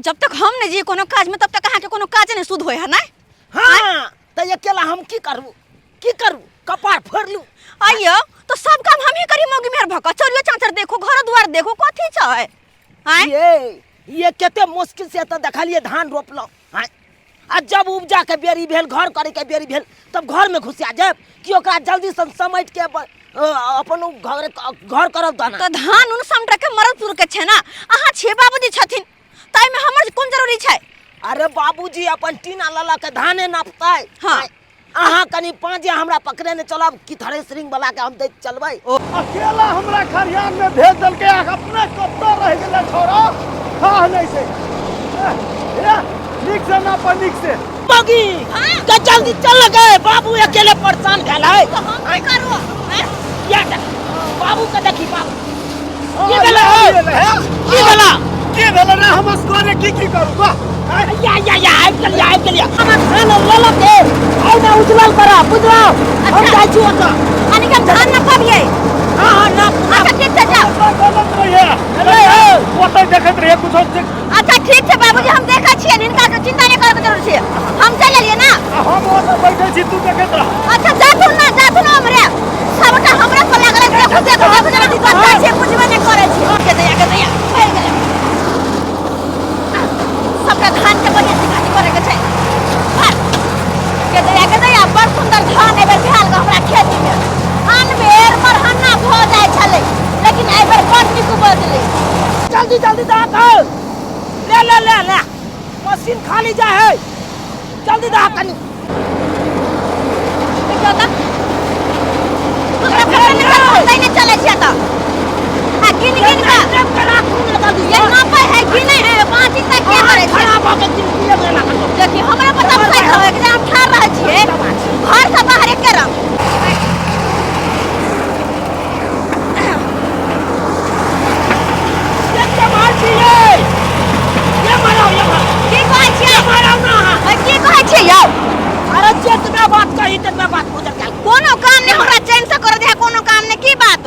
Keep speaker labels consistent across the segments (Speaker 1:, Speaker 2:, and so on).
Speaker 1: जब तक हम नहीं जी कोनो काज में तब तक अहाँ के कोनो काज नहीं शुद्ध होय है ना।
Speaker 2: हाँ त अकेला हम की करू, की करू, कपार फोड़ लू।
Speaker 1: आइयो तो सब काम हम ही करी मौगी मेहर भक चोरियो चाचर देखो घर द्वार देखो कथी छै आय।
Speaker 2: ये कते मुश्किल से त देखलिए धान रोपलौं आय, आ जब उपजा के बेरी भेल घर करे के बेरी भेल तब घर में घुसिया जायब कि ओकरा जल्दी से समेट के अपन उ घर करब दाना।
Speaker 1: तो धान उन समट के मरद पुर के छै ना, अहाँ छे बाबूजी छथिन ताई में हमर कोन जरूरी छै?
Speaker 2: अरे बाबूजी अपन टीना ल ल के धाने नापतै।
Speaker 1: हाँ।
Speaker 2: अहाँ कनी पाँजे हमरा पकड़े ने चलब कि थ्रेसरिंग वाला के हम दैत चलबै।
Speaker 3: अकेला हमरा खरियान में भेज देलकै, आ अपने कतऽ रहि गेलै छौड़ा, हाँ नहीं से। ए, नीक से नाप, नीक से।
Speaker 2: बगी,
Speaker 1: हाँ।
Speaker 2: के जल्दी चल गए, बाबू अकेले परेशान भेल है।
Speaker 1: तो हम की करू? हैं?
Speaker 2: या देख, बाबू के देखी बाबू।
Speaker 3: हाँ,
Speaker 2: की भेलै?
Speaker 3: की भेलै, हे?
Speaker 2: की भेलै?
Speaker 3: की भेलै रे? हम असगरे की की करू? वाह।
Speaker 2: या, या, या, आबि गेलियै, आबि गेलियै। हमर धान लऽ लऽ के आउ ने उजरल करऽ, बुझलौ? हम
Speaker 1: अच्छा।
Speaker 2: जाइ छी ओतऽ।
Speaker 1: यानी कि हम धान न पबियै।
Speaker 2: हाँ, हाँ, नाप, नाप।
Speaker 1: अच्छा, ठीक छै, जाउ।
Speaker 3: गलत रहियै।
Speaker 2: अरे, हो।
Speaker 3: ओतऽ देखैत रहियै, कुछो देख-
Speaker 1: अच्छा, ठीक छै बाबूजी, हम देखै छियै, हिनका के चिंता नहि करैके जरूरत छै। हम चलि एलियै ना।
Speaker 3: आ हम ओतऽ बैठल छी, तू देखैत रह।
Speaker 1: अच्छा, जाथुन ना, जाथुन हमरे। सबटा हमरा पर लागल है, देखू, देखू, देखू, जेना कि बच्चा छियै, बुझबे नहि करै छियै। के दैया, के दैया, फैल गेलै। सबटा धान के बढ़िया से काटी करे के छै। भर। के दैया, के दैया, बड़ सुंदर धान एहि बेर भेल गऽ हमरा खेती में। आन बेर मरहन्ना भऽ जाइ छलै, लेकिन एहि बेर बड़ नीक उपजलै।
Speaker 2: जल्दी जल्दी दऽ कऽ। ले, ले, ले, ले। मशीन खाली जाइ है। जल्दी दऽ कनी।
Speaker 1: देखियौ तऽ। हमरा पता नहि चलै, नहि चलै छै तऽ। आ गिन गिन कऽ। ये नापै है कि नहि है, अहाँ चिंता किया करै छियै?
Speaker 2: खड़ा भऽ के गिन गिन के राखल।
Speaker 1: देखियौ, हमरा पता सही है कि हम ठाढ़ रहै छियै, घर से बाहर एके रंग। की कहै छियै? की कहै छियै यौ?
Speaker 2: अरे जितना बात कही तितना बात गुजर गेल।
Speaker 1: कोनो काम नहि हमरा चैन से कर दे, कोनो काम नहि। की बात?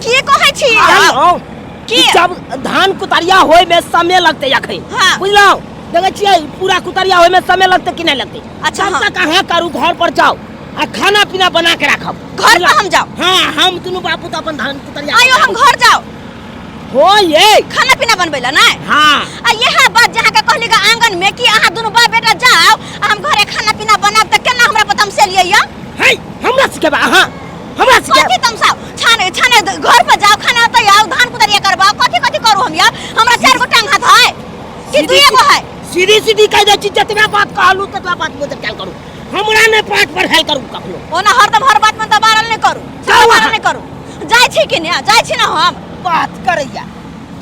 Speaker 1: की कहै छी यौ? की?
Speaker 2: जब धान कुतरिया होय में समय लगते अखन।
Speaker 1: हाँ।
Speaker 2: बुझलौ? देखै छियै पूरा कुतरिया होय में समय लगते कि नहि लगते?
Speaker 1: अच्छा,
Speaker 2: तब
Speaker 1: हाँ।
Speaker 2: तक अहाँ करू घर पर जाओ आ खाना पीना बना के राखब।
Speaker 1: घर पर हम जाओ?
Speaker 2: हाँ, हम दुनू बापू तो अपन धान कुतरिया
Speaker 1: आयो हम घर जाओ।
Speaker 2: हो ये
Speaker 1: खाना पीना बनबै ला नहि?
Speaker 2: हाँ।
Speaker 1: आ यह बात जहाँ के कहली गा आंगन में कि अहाँ दुनू बाप बेटा जाओ आ हम घरे खाना पीना बनाब, त केना हमरा पता से लिए या?
Speaker 2: हे, हमरा सिखेबा अहाँ? हमरा सिखेबा?
Speaker 1: कथी तमसाउ? छाने छाने घर पर जाओ, खाना त आओ, धान कुतरिया करबाओ, कथी कथी करू हम या? हमरा 4 गो टांग हाथ है कि 2 गो है?
Speaker 2: सीधी सीधी कह दै छी, जतबा बात कहलू ततबा बात मोजर कैल करू। हमरा नहि पाँच पर हेल करू कखनो।
Speaker 1: ओना हरदम हर बात में दबारल नहि करू,
Speaker 2: जाउ
Speaker 1: दबारल
Speaker 2: अहाँ।
Speaker 1: नहि करू। जाइ छी कि नहि? जाइ छी ना हम।
Speaker 2: बात करैया।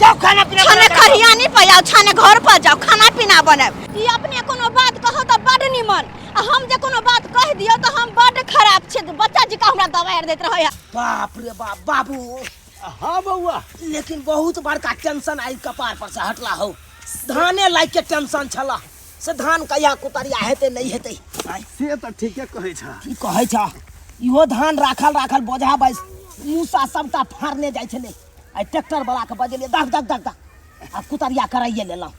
Speaker 2: जाउ खाना पीना
Speaker 1: छाने
Speaker 2: बना के राखू।
Speaker 1: खरियानी पर जाओ, छाने घर पर जाओ, खाना पीना बनाब। ई अपने कोनो बात कहू तऽ बड निमन, आ हम जे कोनो बात कहि दियौ तऽ हम बड खराब छी। बच्चा जी का हमरा दवाई आर दैत रहैया।
Speaker 2: बाप रे बाप बाबू।
Speaker 3: हाँ बौआ।
Speaker 2: लेकिन बहुत बड़का टेंशन आई कपार पर से हटला हौ। धाने लाइक के टेंशन छला, से धान कहिया कुतरिया हेतै नहि हेतै।
Speaker 3: से तऽ ठीके कहै छह।
Speaker 2: की कहै छह? इहो धान राखल राखल बोझा बैस मूसा सबटा फाड़ने जाइ छलै। आइ ट्रैक्टर वाला के बजेलियै, दख दख दख दख, आ कुतरिया कराइए लेलहुँ।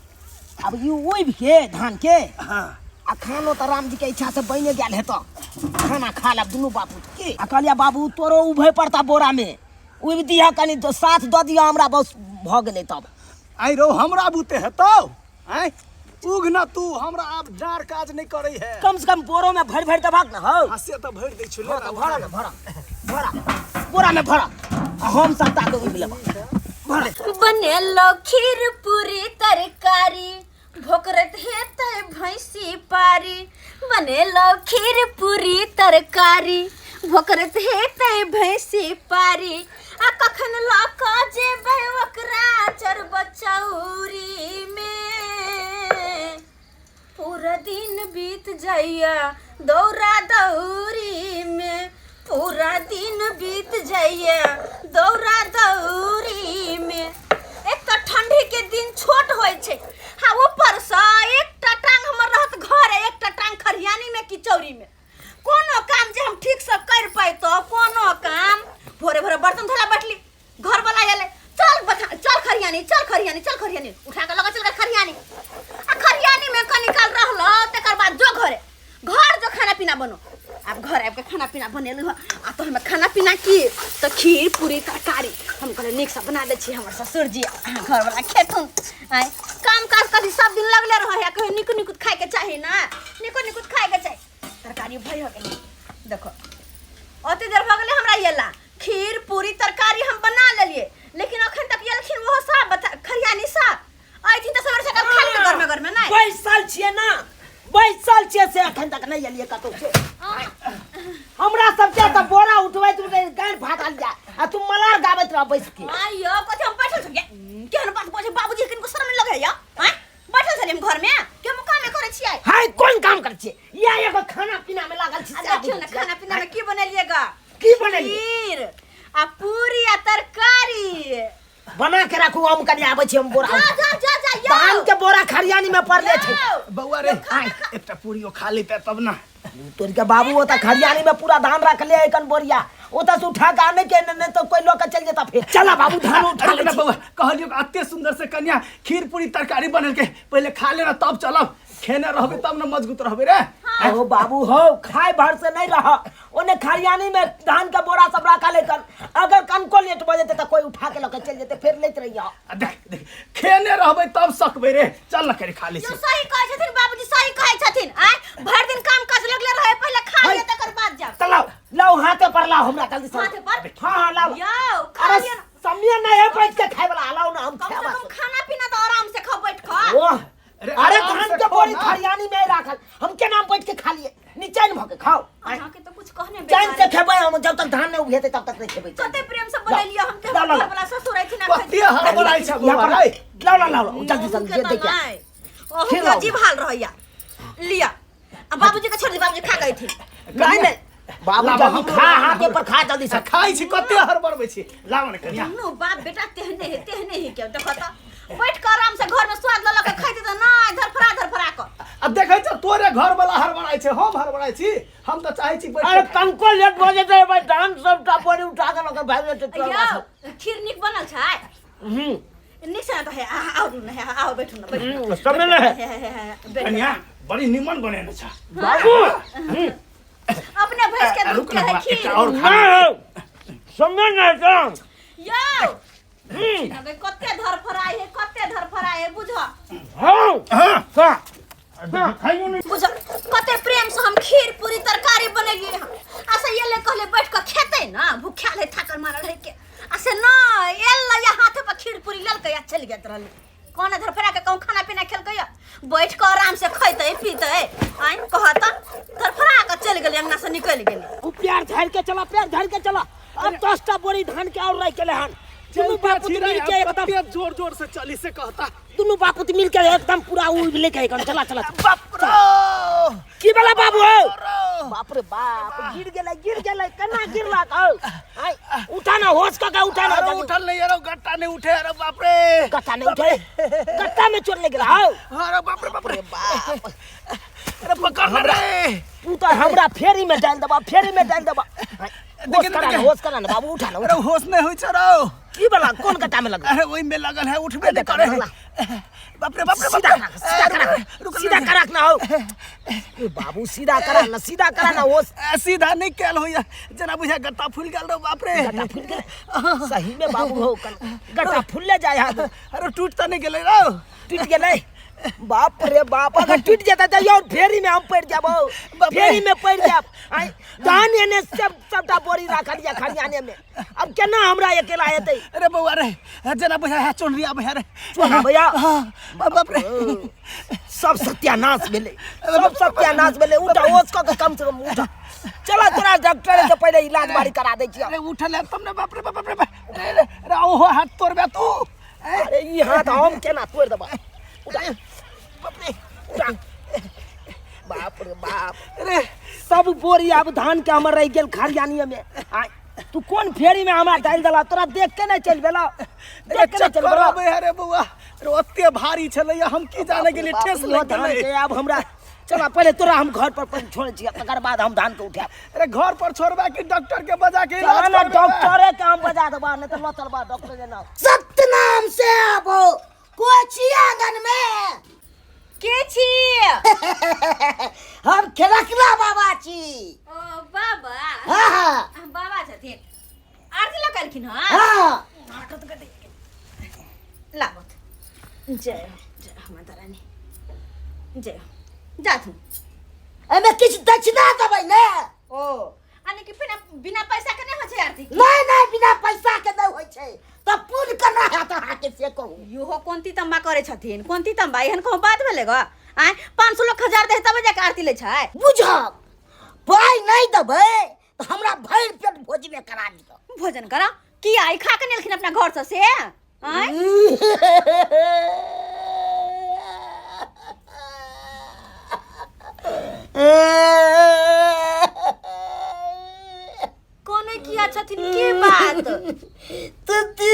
Speaker 2: आब ई उबि के धान के।
Speaker 3: हाँ।
Speaker 2: आ खानो तऽ राम जी के इच्छा से बनि गेल हेतौ, खाना खा लेब दुनू बापू के। आ कहलियै बाबू तोरो उभे पड़ता बोरा में, उबि दिहऽ कनी, साथ दऽ दिहऽ हमरा, बस भऽ गेलै तब।
Speaker 3: आइ रौ हमरा बुते हेतौ? आँय उग न तू, हमरा आब डार काज नहि करै है।
Speaker 2: कम से कम बोरो में भरि भरि देबहक ने हौ।
Speaker 3: हाँ, से तऽ भरि दै छियौ, ले
Speaker 2: हाँ, तऽ
Speaker 3: ना,
Speaker 2: भरा ने, भरा, भरा, बोरा में भरा, आ हम सबटा के उबि लेबऽ। भरा।
Speaker 1: बनेलो खीर पूरी तरकारी, भोकरत हेतै भैंसी पारी। बनेलो खीर पूरी तरकारी, भोकरत हेतै भैंसी पारी। आ कखन लऽ कऽ जेबै ओकरा चरबचौरी में, पूरा दिन बीत जाइया दौरा दौरी में, पूरा दिन बीत जाइया दौरा दौरी में। एक तऽ ठंडी के दिन छोट होइ छै, हाँ ऊपर से एकटा टांग हमर रहत घर, एकटा टांग खरियानी में कि चौरी में। कोनो काम जे हम ठीक से कर पैतो, कोनो काम। भोरे भोरे बर्तन धोला बैठली, घर वाला आले, चल बथा, चल खरियानी, चल खरियानी, चल खरियानी, उठा के लगा चल खरियानी। पीना बनो। आब घर आबि के खाना पीना बनेलहुँ हँ। आ तो हमे खाना पीना की तऽ खीर पूरी तरकारी। हम कहलियै नीकसँ बना दै छी, हमर ससुर जी घरवला खेथुन। आँय काम काज कथी सब दिन लगले रहै है, कहियो नीक नीक खायके चाही ना, नीको नीक खायके चाही। तरकारी भरि हो गेलै, देखो ओते देर भऽ गेलै हमरा अयला। खीर पूरी तरकारी हम बना लेलियै, लेकिन अखन तक एलखिन ओहो साहब बता खरियानी साहब अयथिन तऽ सवेरे सकाल खा लेतै गरमे गरमे। नहि
Speaker 2: बैसल छियै ना, बैसल छियै से अखन तक नहि एलियै कतौ से। हमरा सबके तऽ बोरा उठबैत उठबैत गाँड फाटल जाय आ तू मलार गाबैत रह बैस के।
Speaker 1: आइयो कथी हम बैठल छलियै, केहन बात बजै बाबूजी, किनको शर्म नहि लगैया? आँय बैठल छलियै हम घरमे के हम कामे करै छियै।
Speaker 2: हाय कोन काम करै छियै? या एगो खाना पीना में लागल छी।
Speaker 1: आ देखियौ ने खाना पीना में की बनेलियै गा?
Speaker 2: की बनेलियै?
Speaker 1: खीर आ पूरी आ तरकारी
Speaker 2: बना के राखू, हम कनि आबै छी, हम बोरा
Speaker 1: जा जा जा जा यौ।
Speaker 2: धान के बोरा खरियानी में पड़ले छै।
Speaker 1: यौ।
Speaker 3: बौआ रे, एकटा पूरियो खा लेते तब ना।
Speaker 2: तोर के बाबू ओता खरियानी में पूरा धान रखले है कन बोरिया, ओता से उठा के आने के नहीं तो कोई लऽ के चल जेता। फिर चला बाबू धान उठा
Speaker 3: अरे
Speaker 2: ले
Speaker 3: ना
Speaker 2: छी।
Speaker 3: बौआ, कहलियो अते सुंदर से कन्या खीर पूरी तरकारी बनल के पहले खा लेना तब चलब, खेने रहबे तब ना मजबूत रहबे रे।
Speaker 2: ओ बाबू हो, खाए भर से नहीं रह, ओने खरियानी में धान के बोरा सब रखा ले कन, अगर कनको लेट भ जेते त कोई उठा के लके चल जेते, फिर लेत रहिया।
Speaker 3: आ देख देख, खेने रहबे तब सकबे रे, चल ना करे खा ले
Speaker 1: यौ
Speaker 3: छी।
Speaker 1: सही कहै छथिन बाबूजी, सही कहै छथिन। आँय भरि दिन काम काज लगले रहे, पहिले खा लिअ तकर बाद जाउ।
Speaker 2: त लाओ लाओ हाथे पर लाओ हमरा जल्दी से।
Speaker 1: हाथे पर?
Speaker 2: हां हां लाओ।
Speaker 1: यौ खा
Speaker 2: अरे
Speaker 1: लिअ ना।
Speaker 2: समय नहीं है बैठ के खाए वाला, लाओ ना हम
Speaker 1: कम से
Speaker 2: खाए।
Speaker 1: कम खाना पीना तो आराम से खाओ बैठ के।
Speaker 2: ओह
Speaker 3: अरे
Speaker 2: अरे
Speaker 3: आराम
Speaker 2: धान
Speaker 3: से
Speaker 2: के
Speaker 3: खाओ
Speaker 2: बोरी
Speaker 3: ना।
Speaker 2: खरियानी में राखल, हम के नाम बैठ के खा लिए, निचैन भ के खाओ।
Speaker 1: अहाँ के तो कुछ कहने
Speaker 2: चैन
Speaker 1: बेकार
Speaker 2: से खेबै हम, जब तक धान नहीं उगेते तब तक नहीं खेबै।
Speaker 1: कते प्रेम से बनेलियै हम के,
Speaker 2: लाओ,
Speaker 1: हमर
Speaker 2: लाओ।
Speaker 1: घरवला ससुर अइथिन आ
Speaker 3: कते हड़बड़ाइ छ
Speaker 2: यहाँ
Speaker 3: बौआ
Speaker 2: पर
Speaker 3: रे।
Speaker 2: लाओ लाओ लाओ जल्दी जल्दी
Speaker 1: अहूँ के
Speaker 2: दे
Speaker 1: तऽ
Speaker 2: के।
Speaker 1: नहि, अहूँ
Speaker 2: खिलाओ।
Speaker 1: के अजीब हाल रहैया। लिअ आ बाबूजी के छोड़ दी, बाबूजी खा गए
Speaker 2: नहीं नहीं बाबू
Speaker 3: लाबा,
Speaker 2: जल्दी
Speaker 3: हमरो
Speaker 2: खा,
Speaker 3: लाबा,
Speaker 2: हाथे पर खा जल्दी से।
Speaker 3: खाइ छी, कते हड़बड़बै छी, लाओ ने कन्या।
Speaker 1: दुनू बाप बेटा तेहने है, तेहने है के देखो त बैठ के आराम से घर में स्वाद ल ल के खाइते त नहि धरफड़ा धरफड़ा क।
Speaker 3: आ देखै छ तोरे घर वाला हड़बड़ाइ छै, हम हड़बड़ाइ छी, हम तऽ चाहै छी बैठ
Speaker 2: अरे
Speaker 3: के।
Speaker 2: कनको लेट भ जेतै भाई, धान सबटा बोरी उठा के लके भागि जेतै तोरा
Speaker 1: यौ
Speaker 2: बाप।
Speaker 1: खीर नीक बनल छै?
Speaker 2: हम्म।
Speaker 1: नीक छै ने तऽ हे, आउ ने, हे, आउ बैठू ने, बैठू।
Speaker 2: समय नहि है।
Speaker 1: हे, हे, हे, हे, बैठू।
Speaker 3: कन्या बड़ी निमन बनेने छ
Speaker 2: बाबू।
Speaker 1: अपने भैंस के दूध
Speaker 3: रुक
Speaker 1: के
Speaker 3: ना
Speaker 1: है
Speaker 3: बौआ,
Speaker 1: खीर।
Speaker 3: एकटा और खा ले।
Speaker 2: नहीं समय नहीं है
Speaker 1: यौ अबे कते धरफड़ाइ है, कते धरफड़ाइ है बुझ।
Speaker 2: हाँ
Speaker 3: हाँ
Speaker 2: हाँ
Speaker 3: खाइयो नहीं।
Speaker 1: बुझ कते प्रेम से हम खीर पूरी तरकारी बनेलियै हँ, आ से एलै कहले बैठ के खेतै ना, भूखायल है थाकल मारल है के, आ से न एल या हाथे पर खीर पूरी लेलकै आ चलि गेल रहलै। कौन धरफड़ा के कहूँ खाना पीना खेलकै या बैठ के आराम से खैतै पीतै, आँय कहत धरफड़ा के चलि गेलै, अंगना से निकलि गेलै।
Speaker 2: उ प्यार झाड़ के चला, प्यार झाड़ के चला। अब 10टा बोरी धान के और रह गेलै हन। दुनू बापूत
Speaker 3: छी रे,
Speaker 2: मिल के
Speaker 3: अब
Speaker 2: एकदम
Speaker 3: कते जोर जोर से चली से कहता।
Speaker 2: दुनू बापूत मिल के एकदम पूरा उ लेके एकदम चला चला।
Speaker 3: बाप रे
Speaker 2: की वाला बाबू हो?
Speaker 3: रे।
Speaker 2: बाप रे बाप, गिर गेलै गिर गेलै, केना गिरलक हौ? आय उठा ना, होश क के उठा ना।
Speaker 3: अरे उठल नहीं, अरे गट्टा नहीं उठे, अरे बाप रे।
Speaker 2: गट्टा नहीं उठे, गट्टा में चोट लग गेला हौ।
Speaker 3: अरे बाप रे बाप रे
Speaker 2: बाप
Speaker 3: अरे पकड़ ना रे।
Speaker 2: तू तो हमरा फेरी में डाल देबा, फेरी में डाल देबा। होश
Speaker 3: देखिन,
Speaker 2: करा ना,
Speaker 3: देखिन।
Speaker 2: होश करा ना बाबू, उठा ना,
Speaker 3: अरे
Speaker 2: उठा।
Speaker 3: होश नहीं होई छ रो।
Speaker 2: की वाला कोन गट्टा में लगल?
Speaker 3: अरे ओई में लगल है, उठबे नहीं करे।
Speaker 2: लगला।
Speaker 3: बाप रे बाप रे
Speaker 2: सीधा
Speaker 3: बाप रे।
Speaker 2: करा, सीधा करा,
Speaker 3: रुक,
Speaker 2: सीधा
Speaker 3: रुक।
Speaker 2: करा ना हो। ए बाबू सीधा करा ना, सीधा करा ना, होश।
Speaker 3: सीधा नहीं कैल होइया, जना बुझा गट्टा फूल गेल रो बाप रे।
Speaker 2: गट्टा फूल गेल सही में बाबू हो, गट्टा फूलले जाय हाथ।
Speaker 3: अरे टूट त नहीं गेलै रो।
Speaker 2: टूट गेलै बाप रे बाप, अगर टूट जेतै त यौ फेरी में हम पड़ जाबो,
Speaker 3: बाप रे।
Speaker 2: फेरी में पड़ जाब। आय धान एने सब सबटा बोरी राखल या खरियाने में, अब केना हमरा अकेला हेतै?
Speaker 3: अरे बौआ रे, जना बुझा है चोनरिया भैया रे।
Speaker 2: चोना भैया?
Speaker 3: हाँ, बाप रे।
Speaker 2: सब सत्यानाश भेलै, सब सत्यानाश भेलै। उठा होश क के कम से कम उठा, चला तोरा डॉक्टर से पहिले इलाज बारी करा दै छियै।
Speaker 3: अरे उठल है तब ने बाप रे बाप रे बाप रे। अरे, अरे ओहो हाथ तोड़बे तू।
Speaker 2: अरे ई हाथ हम केना तोड़ देबा? उठा
Speaker 3: बाप रे
Speaker 2: उठा। बाप रे बाप,
Speaker 3: अरे
Speaker 2: सब बोरी आब धान के हमर रहि गेल खरियानी में। आय तू कोन फेरी में हमरा डालि देला? तोरा देख के नहीं चलि गेला, देख के नहीं चलि
Speaker 3: चक्कर
Speaker 2: गेला।
Speaker 3: आबै है रे बौआ, अरे ओते भारी छलैया, हम की जाने गेलियै ठेस
Speaker 2: इहो
Speaker 3: लागि
Speaker 2: धान
Speaker 3: गेलै।
Speaker 2: के आब हमरा चला पहिले तोरा हम घर पर पहिले छोड़ै छियै, तकर बाद हम धान के उठायब।
Speaker 3: अरे घर पर छोड़बा कि डॉक्टर के बजा के इलाज
Speaker 2: चला ना,
Speaker 3: करबेबा?
Speaker 2: डॉक्टरे के हम बजा देबा, नहीं तऽ लऽ चलबा डॉक्टर के नाम।
Speaker 4: सत्यनाम से आबो कोची आंगन में
Speaker 1: के छी?
Speaker 4: हम खेलकला बाबा छी।
Speaker 1: ओ बाबा।
Speaker 4: हाँ हाँ।
Speaker 1: बाबा छथिन, आरती लऽ कलखिन? हँ।
Speaker 4: हाँ।
Speaker 1: लाबत। जय हो, जय हो माता रानी, जय हो। जाथुन।
Speaker 4: एहिमे किछु दक्षिणा देबै ने।
Speaker 1: ओ यानी कि बिना बिना पैसा के नहि होइ छै आरती?
Speaker 4: नहि नहि, बिना पैसा के नहि होइ छै, तऽ पुण्य केना हैत अहाँके, से कहू।
Speaker 1: इहो कोन तम्बा करै छथिन? कोन तम्बा? एहन कोनो बात भेलै ग? आँय, 500 लोक 1000 दे तब जाके आरती लै छै।
Speaker 4: बुझब, पाइ नहि देबै तऽ हमरा भरि पेट भोजने करा दिअ।
Speaker 1: भोजन करा की? आई खा के नेलखिन अपना घर से से? आँय, कोने किया छथिन? के बात?
Speaker 4: तते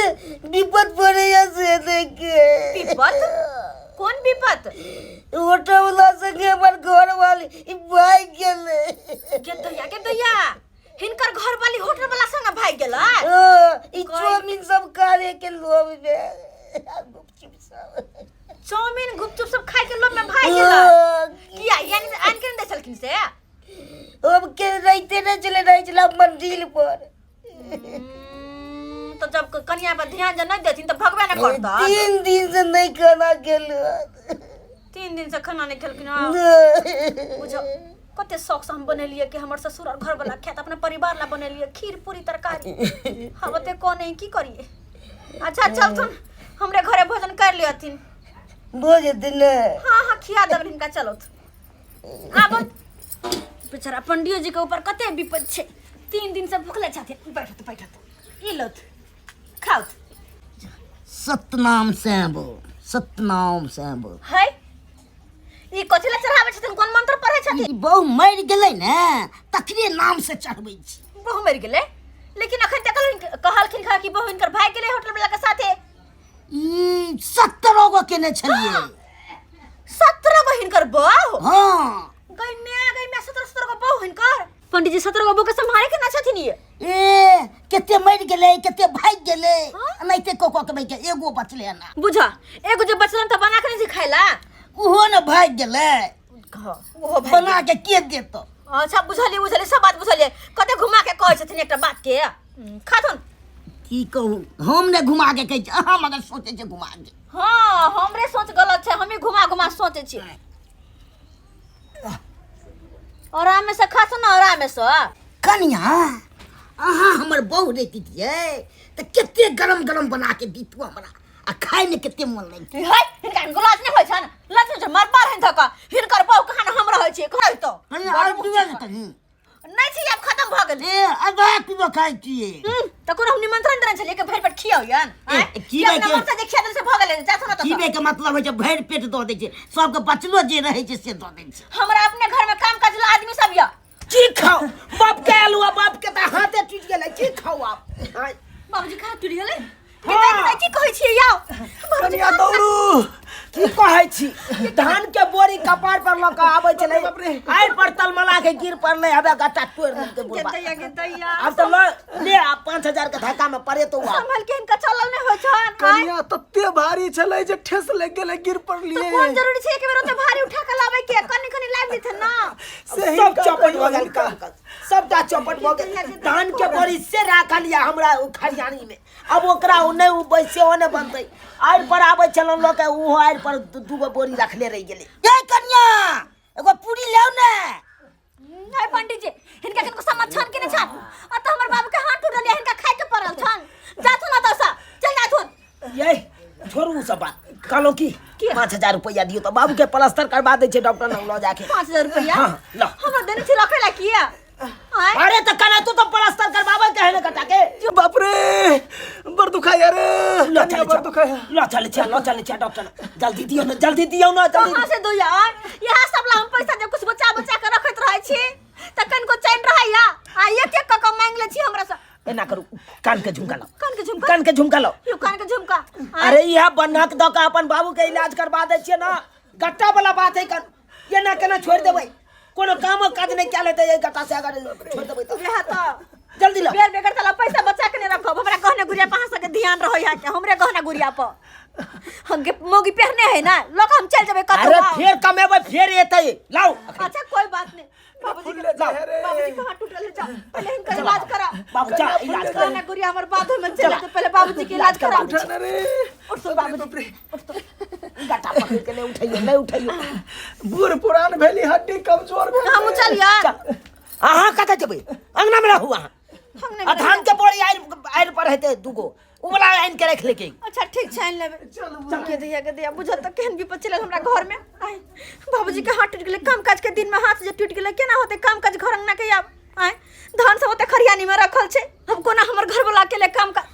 Speaker 4: विपद पड़ैया से देखे।
Speaker 1: विपत? कोन विपत?
Speaker 4: ऑटो वाला संगे हमर घर वाली भागि गेलै।
Speaker 1: के दैया, के दैया, हिनकर घर वाली होटल वाला संग भागि गेलै?
Speaker 4: ई चाउमीन सब खाए के लोभ में, गुपचुप सब।
Speaker 1: चाउमीन गुपचुप सब खाए के लोभ में भागि गेलै? किया, यानी आनि के नहि दै छलखिन से?
Speaker 4: हम के रहिते नहि छलै, रहै छलै मंदिर पर।
Speaker 1: तऽ जब कनिया पर ध्यान जे नहि देथिन तऽ भगबे ने करतन।
Speaker 4: 3 दिन से नहि खाना खेलहुँ।
Speaker 1: 3 दिन से खाना नहि खेलखिन हँ? बुझो कते शौक से हम बनेलियै कि हमर ससुर और घर वाला खायत, अपना परिवार ला बनेलियै खीर पूरी तरकारी। हम ओते कोने की करिए? अच्छा चलथुन, हमरे घरे भोजन कर लियथिन।
Speaker 4: भऽ जेतै ने?
Speaker 1: हाँ हाँ, खिया देबनि हिनका, चलौथ। आब बेचारा पंडियो जी के ऊपर कते विपद छै, 3 दिन से भुखले छथिन। बैठत बैठत, ई लौथ, खाउथ।
Speaker 4: सतनाम सैबो, सतनाम सैबो।
Speaker 1: है, ई कथी ला चढ़ाबै छथिन? कोन मंत्र पढ़ै छथिन?
Speaker 4: ई बहु मरि गेलै ने, तकरे नाम से चढ़बै छी।
Speaker 1: बहु मरि गेलै? लेकिन अखन तक कहलखिन खा कि बहु हिनकर भागि गेलै होटल वाला के साथे।
Speaker 4: ई 17 गो केने छलियै।
Speaker 1: 17 गो हिनकर बहु?
Speaker 4: हाँ।
Speaker 1: गई मैं, गई मैं, 17 17 गो बहु हिनकर? पंडित जी, 17 गो बहु के संभाले के ना छथिन ये?
Speaker 4: ए, कते मरि गेलै, कते भागि गेलै।
Speaker 1: हाँ?
Speaker 4: एनाहिते कऽ कऽ के भागि गेलै, एगो बचलै ना।
Speaker 1: बुझा, एगो जे बचलन तऽ बना के नहीं खाइला?
Speaker 4: ओहो ने भागि गेलै।
Speaker 1: ओहो भागि
Speaker 4: बना के के देतौ?
Speaker 1: अच्छा, बुझलियै बुझलियै, सब बात बुझलियै। कते घुमा के कहै छथिन एकटा बात के। खाथुन।
Speaker 4: की कहू, हम ने घुमा के कहै छी, अहाँ मगर सोचै छै घुमा के।
Speaker 1: हाँ, हमरे सोच गलत छै, हमी घुमा घुमा सोचै छियै। आराम से खाथुन ना, आराम से।
Speaker 4: कनिया, अहाँ हमर बहु रहितियै तऽ कते गरम गरम बना के दितू हमरा, आ खायमे कते मन लगतै।
Speaker 1: है, हिनका लाज नहि होइ छनि? लाज होइ छनि? मार पार हिन धक हिनकर बहु कहाँ हम रहै छियै कहै तो।
Speaker 4: कनिया, आर पीबै ने कनी?
Speaker 1: नहि छी, आब खत्म भऽ गेल।
Speaker 4: ए, आधा किलो खाइ छियै।
Speaker 1: तऽ कोनो हम निमंत्रण देने छलियै कि भरि पेट खियाउ यन?
Speaker 4: ए, खिबै
Speaker 1: अपना
Speaker 4: के-
Speaker 1: मन से जे खिया देल से भऽ गेलै। जाथु ना तऽ।
Speaker 4: खीबै के मतलब होइ छै भरि पेट दऽ दै छै सबके, बचलो जे रहै छै से दऽ दै छै।
Speaker 1: हमरा अपने घर में काम काज ला आदमी सब यऽ।
Speaker 2: की खाओ? बाप के आलू आ बाप के तऽ हाथे टूटि गेलै, की खाओ आप? आँय।
Speaker 1: बाबूजी, कहाँ टूटि गेलै?
Speaker 2: हाँ।
Speaker 1: की कहै छियै यौ बाबूजी?
Speaker 3: कनिया, दौड़ू।
Speaker 2: की कहै छी, धान के बोरी कपार पर लऽ कऽ आबै छलै, आइ पर तलमला के गिर पड़लै, हबे गट्टा तोड़ि देलकै बुढ़बा।
Speaker 1: दैया के दैया।
Speaker 2: आब तऽ लऽ ले, आब 5000 के धक्का में पड़े तो आब।
Speaker 1: संभल के, हिनका चलल नहि होइ छन। आँय?
Speaker 3: कनिया, तते भारी छलै जे ठेस लागि गेलै, गिर
Speaker 1: तऽ
Speaker 3: पड़लियै।
Speaker 1: कोन जरूरी छै एक बेर ओते भारी उठा के लाबै के? कनि कनि लाबि देथिन ना।
Speaker 3: से
Speaker 2: सब
Speaker 3: हिनका
Speaker 2: चौपट
Speaker 3: कहियो
Speaker 2: भऽ गेल।
Speaker 3: हिनका।
Speaker 2: काम काज सबटा चौपट भऽ गेल। धान के बोरी से राखल यऽ हमरा ओ खरियानी में, अब ओकरा ओ नहि ओ सेहो नहि बनतै। आड़ि पर आबै छलहुँ लऽ के, ओहो आड़ि पर दूगो बोरी रखले रहि गेलै।
Speaker 4: ए कनिया, एगो पूरी लाउ ने।
Speaker 1: नहीं पंडित जी, हिनका किनको समझ छन कि नहि छन? अतऽ हमर बाबू के हाथ टूटल ये, हिनका खाय के पड़ल छन। जाथुन अतऽ से, चल जाथुन।
Speaker 2: ये छोड़ू ओ सब बात, कहलहुँ की,
Speaker 1: की?
Speaker 2: 5000 रुपैआ दियौ तऽ बाबूके प्लास्टर करबा दै छै डॉक्टर लग लऽ जाके।
Speaker 1: 5000 रुपैआ?
Speaker 2: हाँ, लऽ।
Speaker 1: हमरा देने छी रखे ला किया? आँय?
Speaker 2: अरे तऽ केना तू तऽ प्लास्टर करबाबै के है ने कटा के।
Speaker 3: बाप रे, बड़ दुखाया रे।
Speaker 2: लऽ
Speaker 3: कनिया,
Speaker 2: चलै
Speaker 3: बड़
Speaker 2: छियै।
Speaker 3: दुखाया।
Speaker 2: लऽ चलै छियै, लऽ चलै छियै डॉक्टर लग। जल्दी दियौ ने, जल्दी दियौ ने, जल्दी।
Speaker 1: कहाँ से दू यार? इएह सब ला हम पैसा जे कुछ बचा बचा के रखैत रहै छी तऽ कनिको चैन रहैया, आ एक एक कऽ कऽ मांगि लै छी हमरा से।
Speaker 2: एना करू, कान के झुमका लाओ।
Speaker 1: कान के झुमका?
Speaker 2: कान के झुमका लाओ।
Speaker 1: यौ, कान के झुमका? आँय?
Speaker 2: अरे, इएह बन्हक दऽ कऽ अपन बाबू के इलाज करबा दै छियै ने, गट्टा वाला बात है। कन एना केना छोड़ि देबै? कोनो कामो काज नहि कए लेतै एहि गट्टा से अगर छोड़ि देबै तऽ।
Speaker 1: वएह तऽ।
Speaker 2: जल्दी लाओ।
Speaker 1: बेर बेगर तला पैसा बचा के नहीं रखब। हमरा गहना गुड़िया पर अहाँ सबके ध्यान रहै है कि हमरे गहना गुड़िया पर? हम के मौगी पहने है ना लोग, हम चल जेबै कतौ।
Speaker 2: अरे,
Speaker 1: आउ।
Speaker 2: फेर कमेबै, फेर एतै, लाओ।
Speaker 1: अच्छा, कोई बात नहीं। बाबूजी
Speaker 3: फुलले
Speaker 1: के
Speaker 3: जाइ है रे।
Speaker 1: बाबूजी कहाँ टूटल है? जा पहले हिनकर इलाज करा।
Speaker 2: बाबू जा, इलाज करा।
Speaker 1: ना गुड़िया हमर बाधो में चले तो पहले बाबूजी के इलाज करा।
Speaker 3: उठा ना रे।
Speaker 1: उठ तो बाबूजी, उठ तो।
Speaker 2: गट्टा पकड़ के नहीं उठैयो, नहीं उठैयो।
Speaker 3: बूढ़ पुरान भेली, हड्डी कमजोर भेल।
Speaker 1: हम चलिया।
Speaker 2: चल, अहाँ कतऽ जेबै? अंगना में रहू अहाँ।
Speaker 1: हम नहीं।
Speaker 2: आ धान के बोरी आइल आइल पर हेतै दूगो, उ वाला आनि के राखि लेके।
Speaker 1: अच्छा ठीक छै, आनि लेबै। चल के दैया, के दैया, बुझल तऽ केहन विपद चलल हमरा घर में। आय बाबूजी के हाथ टूटि गेलै। काम काज के दिन में हाथ जे टूटि गेलै, केना होतै काम काज घर अंगना के आब? आय धान सब ओते खरियानी में रखल छै, हम कोना हमर घर वाला अकेले काम काज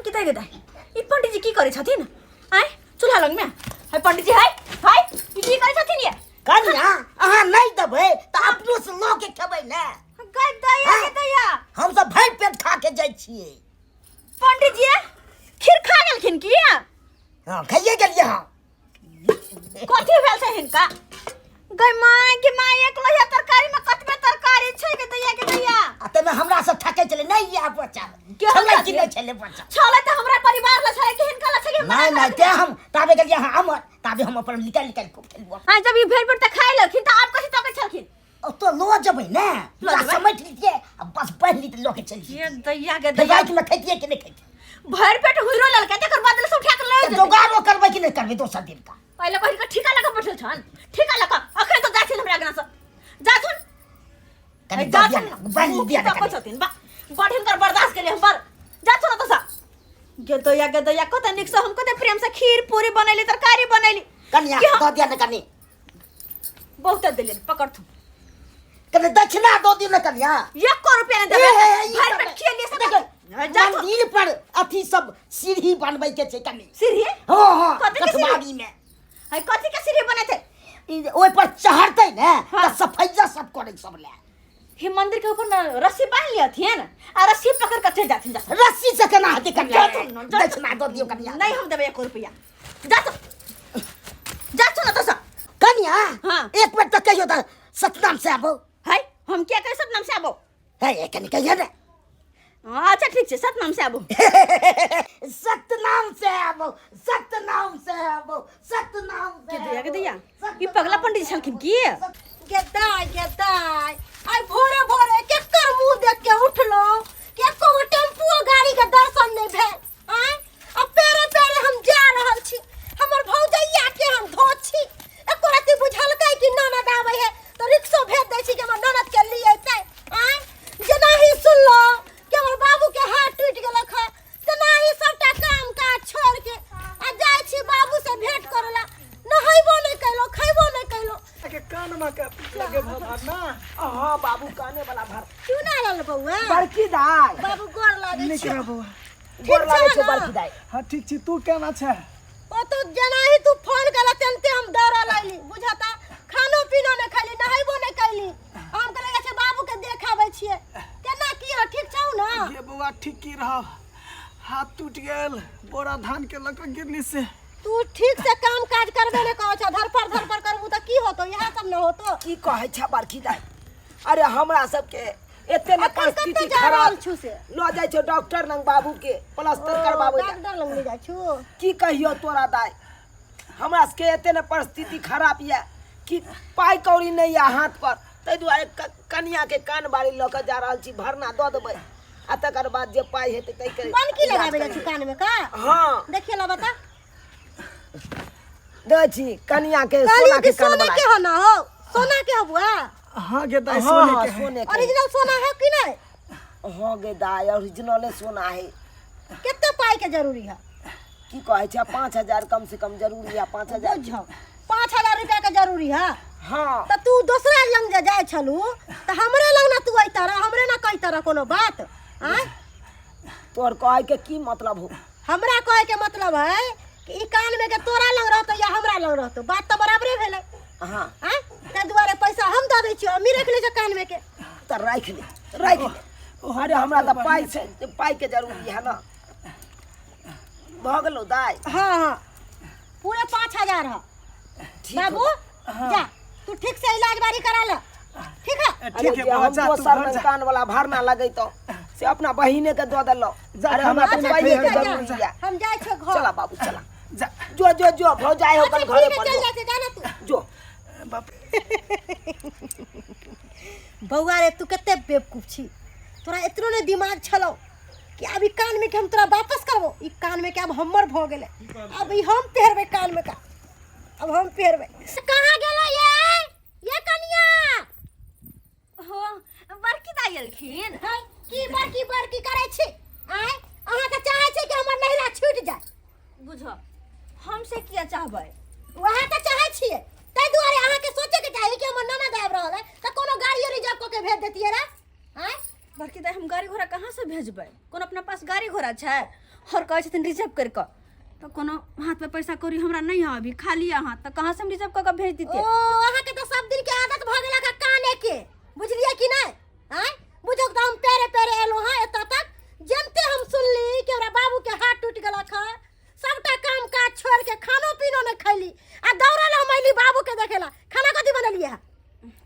Speaker 1: के दै? दै ई पंडित जी की करै छथिन आय चूल्हा लग में? हाय पंडित जी, हाय हाय, ई की करै छथिन ये?
Speaker 4: कनिया, अहाँ नहि देबै तऽ अपनो से लऽ के खेबै ने।
Speaker 1: गै दैया, गे दैया,
Speaker 4: हमसब भरि पेट खा के जाइ छियै।
Speaker 1: पंडित जी खीर खा गेलखिन की?
Speaker 4: हँ, खाइए गेलियै। हँ।
Speaker 1: कथी भेल छै हिनका? गै माय के माय, एक लोहिया तरकारी में कतबे तरकारी छै। गे दैया, गे दैया।
Speaker 4: आ ताहिमे हमरा सब ठकै छलै नहि इएह बच्चा
Speaker 1: के
Speaker 4: छलै कि
Speaker 1: छलै?
Speaker 4: नहि छलै बच्चा?
Speaker 1: छलै तऽ हमरा परिवार ला छलै कि हिनका ला छलै? हमरा
Speaker 4: नहि नहि, तें हम ताबे गेलियै अहाँ अमर, ताबे हम अपन निकालि निकालि खूब खेलहुँ।
Speaker 1: हाँ, जब ई भेल पेट तऽ खाइ लेलखिन तऽ आब कथी तकै छलखिन?
Speaker 4: ओतऽ लऽ जेबै ने।
Speaker 1: लऽ जेबै?
Speaker 4: समेट लितियै आ बस बान्हि लितियै, लऽ के चलि
Speaker 1: ये
Speaker 4: जैतियै।
Speaker 1: दैया, गे दैया।
Speaker 4: रातिमे खैतियै कि नहि खैतियै?
Speaker 1: भरि पेट हुइरो लेलकै, तकर बाद से उठा के लऽ
Speaker 4: तऽ
Speaker 1: जेतै।
Speaker 4: जोगाड़ो करबै कि नहि करबै दोसर दिन का?
Speaker 1: पहिले पहिल के ठीका लगा बैठल छन, ठीका लगा। अखन तो जाथिन हमरा अंगना से, जाथुन।
Speaker 4: कनि दऽ दिअ
Speaker 1: जाथुन।
Speaker 4: ने, बान्हि दिअ ने
Speaker 1: तकै
Speaker 4: कनि।
Speaker 1: छथिन बा बड़, हिनकर बर्दाश्त केलियै हम बड़। जाथुन ओतऽ से। गे दैया, गे दैया, कते नीक से हम कते प्रेम से खीर पूरी बनैली, तरकारी बनैली।
Speaker 4: कनिया,
Speaker 1: कि हम
Speaker 4: दऽ दिअ ने कनि।
Speaker 1: बहुते देलियनि, पकड़थुन।
Speaker 4: कनि दक्षिणा दऽ दियौ ने कनिया।
Speaker 1: एको रुपया नहि
Speaker 4: ए,
Speaker 1: देबै।
Speaker 4: ए, ई
Speaker 1: भरि
Speaker 4: सब
Speaker 1: पेट खियेलियै से।
Speaker 4: देखियौ,
Speaker 1: जाथुन।
Speaker 4: मंदिर पर अथी सब सीढ़ी बनबै के छै कनि।
Speaker 1: सीढ़ी?
Speaker 4: हँ हँ।
Speaker 1: कथी के सीढ़ी?
Speaker 4: कथबारी मे।
Speaker 1: है, कथी के सीढ़ी बनेतै?
Speaker 4: ई जे ओहि पर चढ़तै ने
Speaker 1: हाँ।
Speaker 4: तऽ सफैया सब करै सब लए।
Speaker 1: हे, मंदिर के ऊपर न रस्सी बांध लियथिन आ रस्सी पकड़ के चलि जाथिन, जाथुन।
Speaker 4: रस्सी से केना हेतै कनिया?
Speaker 1: जाथुन न, जाथुन।
Speaker 4: दक्षिणा दऽ दियौ कनिया।
Speaker 1: नहीं हम देबै एको रुपया। जाथुन, जाथुन ओतऽ से।
Speaker 4: कनिया।
Speaker 1: हाँ।
Speaker 4: एक बेर तऽ कहियौ तऽ सतनाम से आबो।
Speaker 1: है, हम किया कहे सतनाम से आबो?
Speaker 4: है, कनि कहियौ ने।
Speaker 1: अच्छा ठीक छै, सतनाम से आबो।
Speaker 4: सतनाम से आबो, सतनाम से आबो, सतनाम से
Speaker 1: के दैया, के
Speaker 4: आबो,
Speaker 1: दैया, ई पगला पंडित छलखिन की?
Speaker 5: गेदाय गेदाय, आइ भोरे भोरे केकर मुंह देख के उठलो कि एको गो टेम्पू गाड़ी के दर्शन नहीं भेल। आँय, आ पेरे पेरे हम जा रहल छी। हमर भौजैया के हम धो छी, एको रत्ती बुझलकै कि ननद आबै है तऽ रिक्शो भेज दै छी कि हमर ननद के लिए अयतै। आँय, जेना ही सुनलो कि हमर बाबू के हाथ टूटि गेलक हँ, तेना ही सबटा काम काज छोड़ के आ जाइ छी बाबू से भेंट करे ला। नहेबो नहीं कैलो, खैबो नहीं कैलो।
Speaker 3: के कान में के लगे भर ना।
Speaker 2: हाँ बाबू, काने वाला भर।
Speaker 5: क्यों ना लल बौआ?
Speaker 2: बड़की दाई।
Speaker 5: बाबू, गोर लागै
Speaker 3: नीक
Speaker 5: छी।
Speaker 3: रह बौआ।
Speaker 2: गोर लागै
Speaker 5: छौ
Speaker 2: छै
Speaker 5: ने?
Speaker 2: बड़की दाई।
Speaker 3: हाँ ठीक छी, तू केना छै?
Speaker 5: ओ तो जेना ही तू फोन केला तेनते हम दौड़ल अयली। बुझता खानो पीनो नहीं खैली, नहेबो नहीं कैली। हम कहले छै बाबू के देखाबै छियै। केना की हो, ठीक छौ ना?
Speaker 3: गे बौआ, ठीक की रह, हाथ टूट गेल बोरा धान के लऽ कऽ गिरनी से।
Speaker 5: तू ठीक से काम काज करबे नहीं करै छ, धरफड़ धरफड़ करबू तऽ की होतो? इएह सब न होतो।
Speaker 2: की कहै छै बड़की दाई, अरे हमरा सबके एते ने
Speaker 5: अखन
Speaker 2: परिस्थिति
Speaker 5: कतऽ जा
Speaker 2: खराब
Speaker 5: रहल छु से?
Speaker 2: लऽ जाइ छौ डॉक्टर लग बाबू के प्लास्टर करबाबै लए।
Speaker 5: डॉक्टर लग ले जाइ छु?
Speaker 2: की कहियो तोरा दाई, हमरा सबके एते ने परिस्थिति खराब यऽ कि पाइ कौड़ी नहि यऽ हाथ पर, ताहि दुआरे कनिया के कान बारी लऽ कऽ जा रहल छी। भरना दऽ देबै आ तकर बाद जे पाइ हेतै ताहिके
Speaker 5: बनकी
Speaker 2: इलाज
Speaker 5: लगाबै जाइ छु
Speaker 2: करेबै।
Speaker 5: कान में का?
Speaker 2: हँ।
Speaker 5: देखिए ला, बता।
Speaker 2: दै छी कनिया के
Speaker 5: कहलियो
Speaker 2: सोना
Speaker 5: कि
Speaker 2: के कान
Speaker 5: सोना
Speaker 2: वाला।
Speaker 5: के हो ना हो, सोना के हो बुआ?
Speaker 3: हाँ गे दाई,
Speaker 2: हाँ
Speaker 3: सोने
Speaker 2: हाँ
Speaker 3: के है।
Speaker 2: सोने के।
Speaker 5: ओरिजिनल सोना है कि नहीं?
Speaker 2: हाँ गे दाई, ओरिजिनले सोना है।
Speaker 5: कते पाई के जरूरी है?
Speaker 2: की कहै छै, 5,000 कम से कम जरूरी है, 5,000।
Speaker 5: बुझो, 5,000 रुपया के जरूरी है।
Speaker 2: हाँ।
Speaker 5: तऽ तू दोसरा लग जे जाइ छलू तऽ हमरे लग ना तू अइता रह, हमरे ना कहता रह कोनो बात? आँय,
Speaker 2: तोहर कहै के की मतलब हो?
Speaker 5: हमरा कहे के मतलब है कि ई कान में के तोरा लग रहतो या हमरा लग रहतो, बात तऽ बराबरे भेलै।
Speaker 2: हाँ।
Speaker 5: आँय, ताहि दुआरे पैसा हम दऽ दै छियौ, अम्मी राखि लै छै कान में के।
Speaker 2: तऽ राखि ले, राखि ले। अरे हमरा तऽ पाइ छै, पाइ के जरूरी है ना। भऽ गेलौ दाइ?
Speaker 5: हाँ हाँ, पूरे 5,000 है।
Speaker 2: ठीक।
Speaker 5: बाबू, जा तू ठीक से इलाज बारी करा ले, ठीक है?
Speaker 2: अरे
Speaker 3: ठीक है
Speaker 2: जे
Speaker 3: बौआ,
Speaker 2: हम
Speaker 3: जा तू
Speaker 2: दोसर
Speaker 3: घर
Speaker 2: रंग
Speaker 3: जा।
Speaker 2: कान वाला भरना लगैतो से अपना बहिने के दऽ देलौ।
Speaker 3: जा,
Speaker 2: अरे हमरा
Speaker 3: खाना
Speaker 2: तऽ
Speaker 3: पीना
Speaker 2: पाइए के
Speaker 3: खइहे, जा,
Speaker 2: जरूरी है।
Speaker 5: हम जाइ छियै घर।
Speaker 2: चला बाबू, चला।
Speaker 3: जा।
Speaker 2: जो जो जो, भौजाई हो
Speaker 5: अच्छा,
Speaker 2: घरे
Speaker 5: ठीक है,
Speaker 2: पर
Speaker 5: चल
Speaker 2: जो।
Speaker 5: जाइ छै, जा ना तू।
Speaker 2: जो।
Speaker 4: बाप।
Speaker 5: बौआ रे, तू कते बेवकूफ छी। तोरा एतनो ने दिमाग छलो कि आब ई कान में के हम तोरा वापस करबो। ई कान में के आब हमर भ गेलै, अब ई हम पहिरबै कान में का, अब हम पहिरबै। कहाँ गेलो ये कनिया?
Speaker 1: हो बड़की दाई एलखिन।
Speaker 5: है की बड़की बड़की करै छी? आय अहाँ के चाहै छी कि हमर नहिरा छूटि जाय?
Speaker 1: बुझो हम से किया चाहबै?
Speaker 5: वएह तऽ चाहै छियै, ताहि दुआरे अहाँके सोचैके चाही कि हमर ननद आबि रहल है तऽ कोनो गाड़ियो रिजर्व कऽ के भेज देतियै रे। आँय
Speaker 1: बड़की दाई, हम गाड़ी घोड़ा कहाँ से भेजबै? कोनो अपना पास गाड़ी घोड़ा छै? और कहै छथिन रिजर्व करि कऽ, तऽ कोनो हाथ पे पैसा कौड़ी हमरा नहीं है अभी, खाली अहाँ तऽ कहाँ से हम रिजर्व कऽ के भेज
Speaker 5: ओ
Speaker 1: दितियै?
Speaker 5: अहाँके तऽ सब दिन के आदत भऽ गेल है काने के, बुझलियै कि नहि? आँय बुझौ तऽ हम पैरे पैरे एलहुँ हँ एतऽ तक। जनते हम सुनली कि हमरा बाबू के हाथ टूटि गेलक हँ, सबटा काम काज छोड़ के खानो पीनो नहीं खैली आ दौड़ल हम अयली बाबू के देखेला। खाना कथी बनेलियै हँ?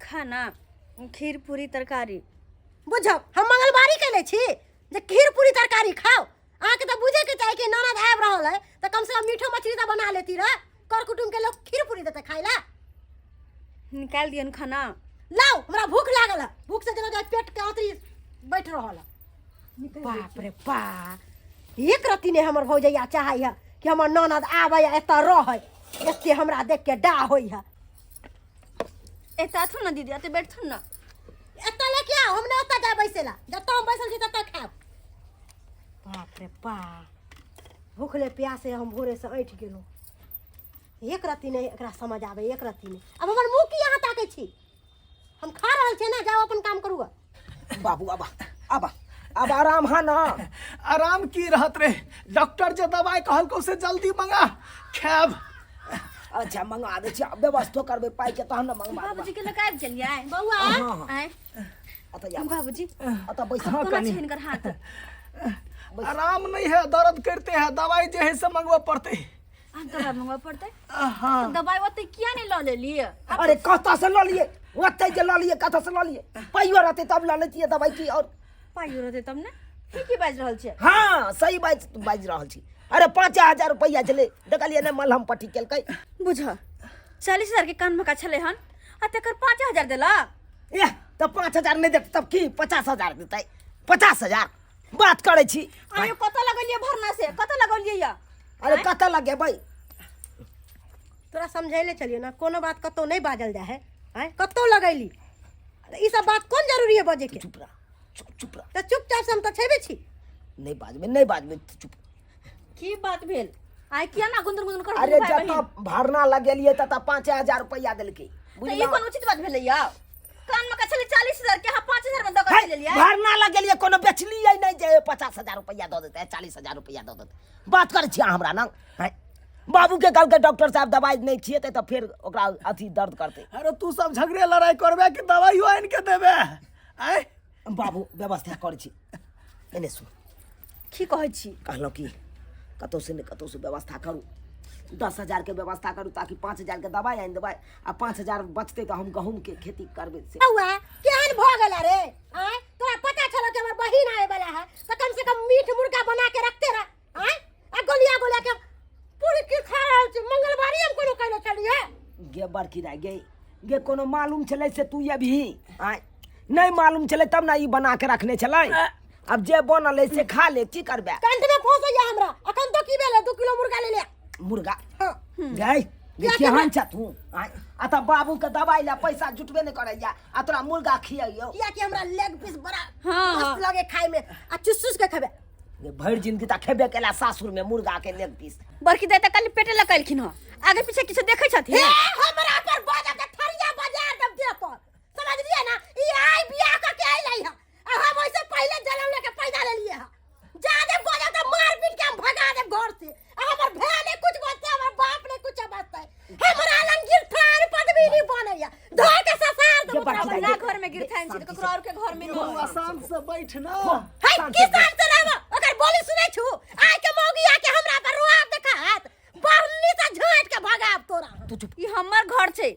Speaker 1: खाना खीर पूरी तरकारी।
Speaker 5: बुझौ हम मंगलवारी केने छी जे खीर पूरी तरकारी खाओ। अहाँके तऽ बुझैके चाही कि ननद आबि रहल है तऽ कम से कम मीठो मछली तऽ बना लेती रह। कर कुटुम के लोग खीर पूरी देते खाइ ला।
Speaker 1: निकालि दियन खाना।
Speaker 5: लाओ, हमरा भूख लागल है, भूख से जेना पेट के आंतरी बैठ रहल है। बाप रे बा, एक रत्ती ने हमर भौजैया चाहै है कि हमर ननद आबै आ एतऽ रहै, एते हमरा देख के डा होइ है।
Speaker 1: एतऽ आथुन ने दीदी, एतऽ बैठथुन ने।
Speaker 5: एतऽ लेके आओ, हम नहि ओतऽ जाय बैसे ला, जतऽ हम बैसल छी ततऽ खायब। बाप रे बा, भूखले प्यासे हम भोरे से ऐठ गेलहुँ, एक रत्ती नहि एकरा समझ आबै, एक रत्ती नहि। आब हमर मुँह की अहाँ ताकै छी? हम खा रहल छियै ने, जाउ अपन काम करू गऽ।
Speaker 2: बाबू आबा आबा, अब आराम है ना?
Speaker 3: आराम की रहत रे, डॉक्टर जे दवाई कहलको से जल्दी मंगा खायब।
Speaker 2: अच्छा मंगा दै छी, आब व्यवस्थो करबै पाइ के तहन ने मंगवा देबै।
Speaker 1: बाबूजी के लऽ कऽ आबि गेलियै?
Speaker 5: बौआ।
Speaker 2: हाँ, हाँ।
Speaker 1: आँय
Speaker 2: अतऽ आब।
Speaker 1: बाबूजी
Speaker 2: अतऽ बैस।
Speaker 3: हाँ,
Speaker 1: कोना
Speaker 3: कनी।
Speaker 1: छै हिनकर हाथ?
Speaker 3: आराम नहीं है, दर्द करते हैं, दवाई जे है से मंगवा पड़ते।
Speaker 1: आब दवाई मंगवा पड़तै?
Speaker 3: हाँ।
Speaker 1: दवाई ओते किया नहीं लऽ लेलियै?
Speaker 2: अरे कतऽ से लऽ लिए? ओतै जे लऽ लिए, कतऽ से लऽ लिए? पाइयो रहतै तब लऽ लेतियै दवाई की। और
Speaker 1: पाइयो रहतै तब ने? की की बाजि रहल छियै?
Speaker 2: हाँ सही बाजि बाजि रहल छी। अरे 5000 रुपैआ छलै, देखलियै ने मलहम पट्टी केलकै।
Speaker 1: बुझ 40,000 के कान मका छलै हन आ तकर 5000 देलक।
Speaker 2: एह तऽ 5000 नहि देतै तब की 50,000 देतै? 50,000 बात करै छी।
Speaker 1: आयो कतऽ लगलियै भरना से, कतऽ लगलियै या?
Speaker 2: अरे कतऽ लगेबै?
Speaker 5: तोरा समझैले चलियो ना, कोनो बात कतौ नहि बाजल जाइ है। आँय कतौ लगैली तऽ ई सब बात कोन जरूरी है बजे के?
Speaker 2: चुप रह, चुप चुप रह।
Speaker 5: तऽ चुपचाप से हम तऽ छेबे छी।
Speaker 2: नहि बाजबै, नहि बाजबै, चुप।
Speaker 1: की बात भेल आइ, किया ना गुंदर गुंदर कर?
Speaker 2: अरे जतऽ भरना लगेलियै ततऽ 5000 रुपैआ देलकै।
Speaker 1: तऽ ई
Speaker 2: बुझलहुँ?
Speaker 1: कोन उचित बात भेलै यौ? कान में छलै 40,000 के, अहाँ 5000 में दऽ कऽ
Speaker 2: है,
Speaker 1: चलि एलियै।
Speaker 2: भरना लगेलियै, कोनो बेचलियै नहि जे 50,000 रुपैआ दऽ देतै, 40,000 रुपैआ दऽ देतै। बात करै छी अहाँ हमरा ना? है, बाबूके कहलकै डॉक्टर साहब दवाइ नहि खिएतै तऽ फेर ओकरा अथी दर्द करतै।
Speaker 3: अरे तू सब झगड़े लड़ाई करबे कि दवाइयो आनि के देबे? आँय
Speaker 2: बाबू व्यवस्था करै छी, एने सुन।
Speaker 1: की कहै छी?
Speaker 2: कहलहुँ कि कतहु से नहि कतहु से व्यवस्था करू, 10,000 के व्यवस्था करू ताकि 5000 के दवाइ आनि देबै आ 5000 बचतै तऽ हम गहूँमके खेती करबै से।
Speaker 5: बौआ केहन भऽ गेल रे? आँय तोरा पता छलो कि हमर बहिन आवे वाला है तऽ कम से कम मीट मुर्गा बना के रखते रह। आँय आ गोलिया गोलिया के पूरी की खा रहल छी? मंगलवारी हम कोनो कहने छलियै?
Speaker 2: गे बड़की दाइ गे, गे कोनो मालूम छलै से तू अबही? आँय नहि मालूम छलै तब ने ई बना के रखने छलै। अब जे बनल है से खा ले, की करबै?
Speaker 5: कंठ में फंसैया हमरा। अखन तो की भेलै, 2 किलो मुर्गा ले ले।
Speaker 2: मुर्गा?
Speaker 5: हाँ।
Speaker 2: गै गे केहन छ तू? आँय आ तऽ बाबू के दवाई ला पैसा जुटबे नहि करैया आ तोरा मुर्गा खियैयौ?
Speaker 5: किया कि हमरा लेग पीस बड़ा
Speaker 1: हाँ,
Speaker 5: मस्त
Speaker 1: हाँ।
Speaker 5: लगे खाय में आ चुस चुस के खेबे।
Speaker 2: गे भरि जिंदगी तऽ खेबे केला सासुर में मुर्गा के लेग पीस।
Speaker 1: बड़की दाई तऽ खाली पेटे लऽ कलखिन हँ, आगे पीछे किछु देखै छथिन?
Speaker 5: हे हमरा पर बाजा के थरिया बजा देब देह पर, समझलियै ना? ई आइ बियाह क के अइलै हँ आ हम ओइसे पहिले जनम लेके पैदा लेलिए हँ। जादे बजा तऽ मार पीट के हम भगा देब घर से। आ हमर भाय ने कुछ बचतै, हमर बाप ने कुछ बचतै। हमरा लग गिरथान पदवी नहीं बनैया, धो के ससार
Speaker 2: गे
Speaker 5: देब
Speaker 2: बड़की
Speaker 5: ओकरा।
Speaker 2: दाई,
Speaker 1: अपना
Speaker 2: गे,
Speaker 1: घर में गिरथान छी तऽ ककरो और के घर में
Speaker 3: बौआ
Speaker 1: नहीं।
Speaker 3: शांत से बैठ ना।
Speaker 5: है
Speaker 2: शांत
Speaker 5: की
Speaker 2: से बैठ।
Speaker 5: शांत से रहब? ओकर बोली सुनै छु? आइ के मौगी आके हमरा पर रुआब देखात, बहनी से झाँट के भगाब तोरा।
Speaker 2: तू चुप।
Speaker 1: ई हमर घर छै,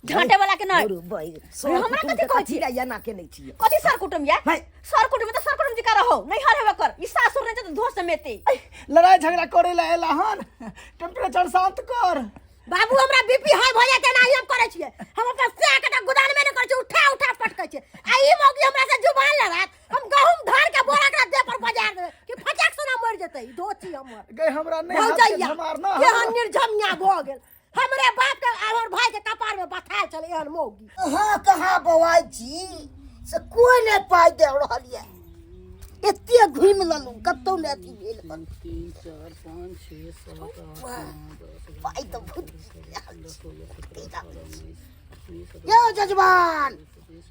Speaker 1: झाँटे वाला के नहीं।
Speaker 2: बरु, बै, सर
Speaker 1: हमरा
Speaker 2: कुटुम
Speaker 1: कथी
Speaker 2: के
Speaker 1: कहै
Speaker 2: कथी
Speaker 1: छी?
Speaker 2: ला एना के नहि छियै?
Speaker 1: कथी सर कुटुम या?
Speaker 2: है।
Speaker 1: सर कुटुम तऽ सर कुटुम जकाँ रहो, नहीं हर हेबे कर। ई सासुर नहि छै तऽ धो समेते।
Speaker 3: लड़ाई झगड़ा करे ला एला हन, टेम्परेचर शांत कर।
Speaker 5: बाबू हमरा बीपी हाई भऽ जाय तेना हम करै छियै हम अपन सैह के गोदान में नहि करै छियै उठा उठा पटकै छियै आ ई मौगी हमरा से जुबान लड़ात हम गहूम धान के बोरा के देह पर बजार देबै कि फटाक सोना मरि जेतै ई दोची हमर
Speaker 3: गई हमरा नहीं हाथ के
Speaker 5: भौजैया
Speaker 3: झमारना
Speaker 5: केहन निर्झमिया भऽ गेल हमरे बाप के आ हमर भाई के कपार में बथायल छलै एहन मौगी
Speaker 4: अहाँ कहाँ बौआइ छी से कोइ नहि पाइ दे रहल यऽ एते घुमि लेलहुँ कतहु नहि अथी भेल हन।
Speaker 6: तीन चार पाँच छः सात आठ नौ दस
Speaker 4: पाइ तऽ बहुत रहल
Speaker 6: पंद्रह
Speaker 4: छी।
Speaker 6: सोलह सत्रह अठारह उन्नीस बीस
Speaker 4: यौ जजमान
Speaker 6: इक्कीस।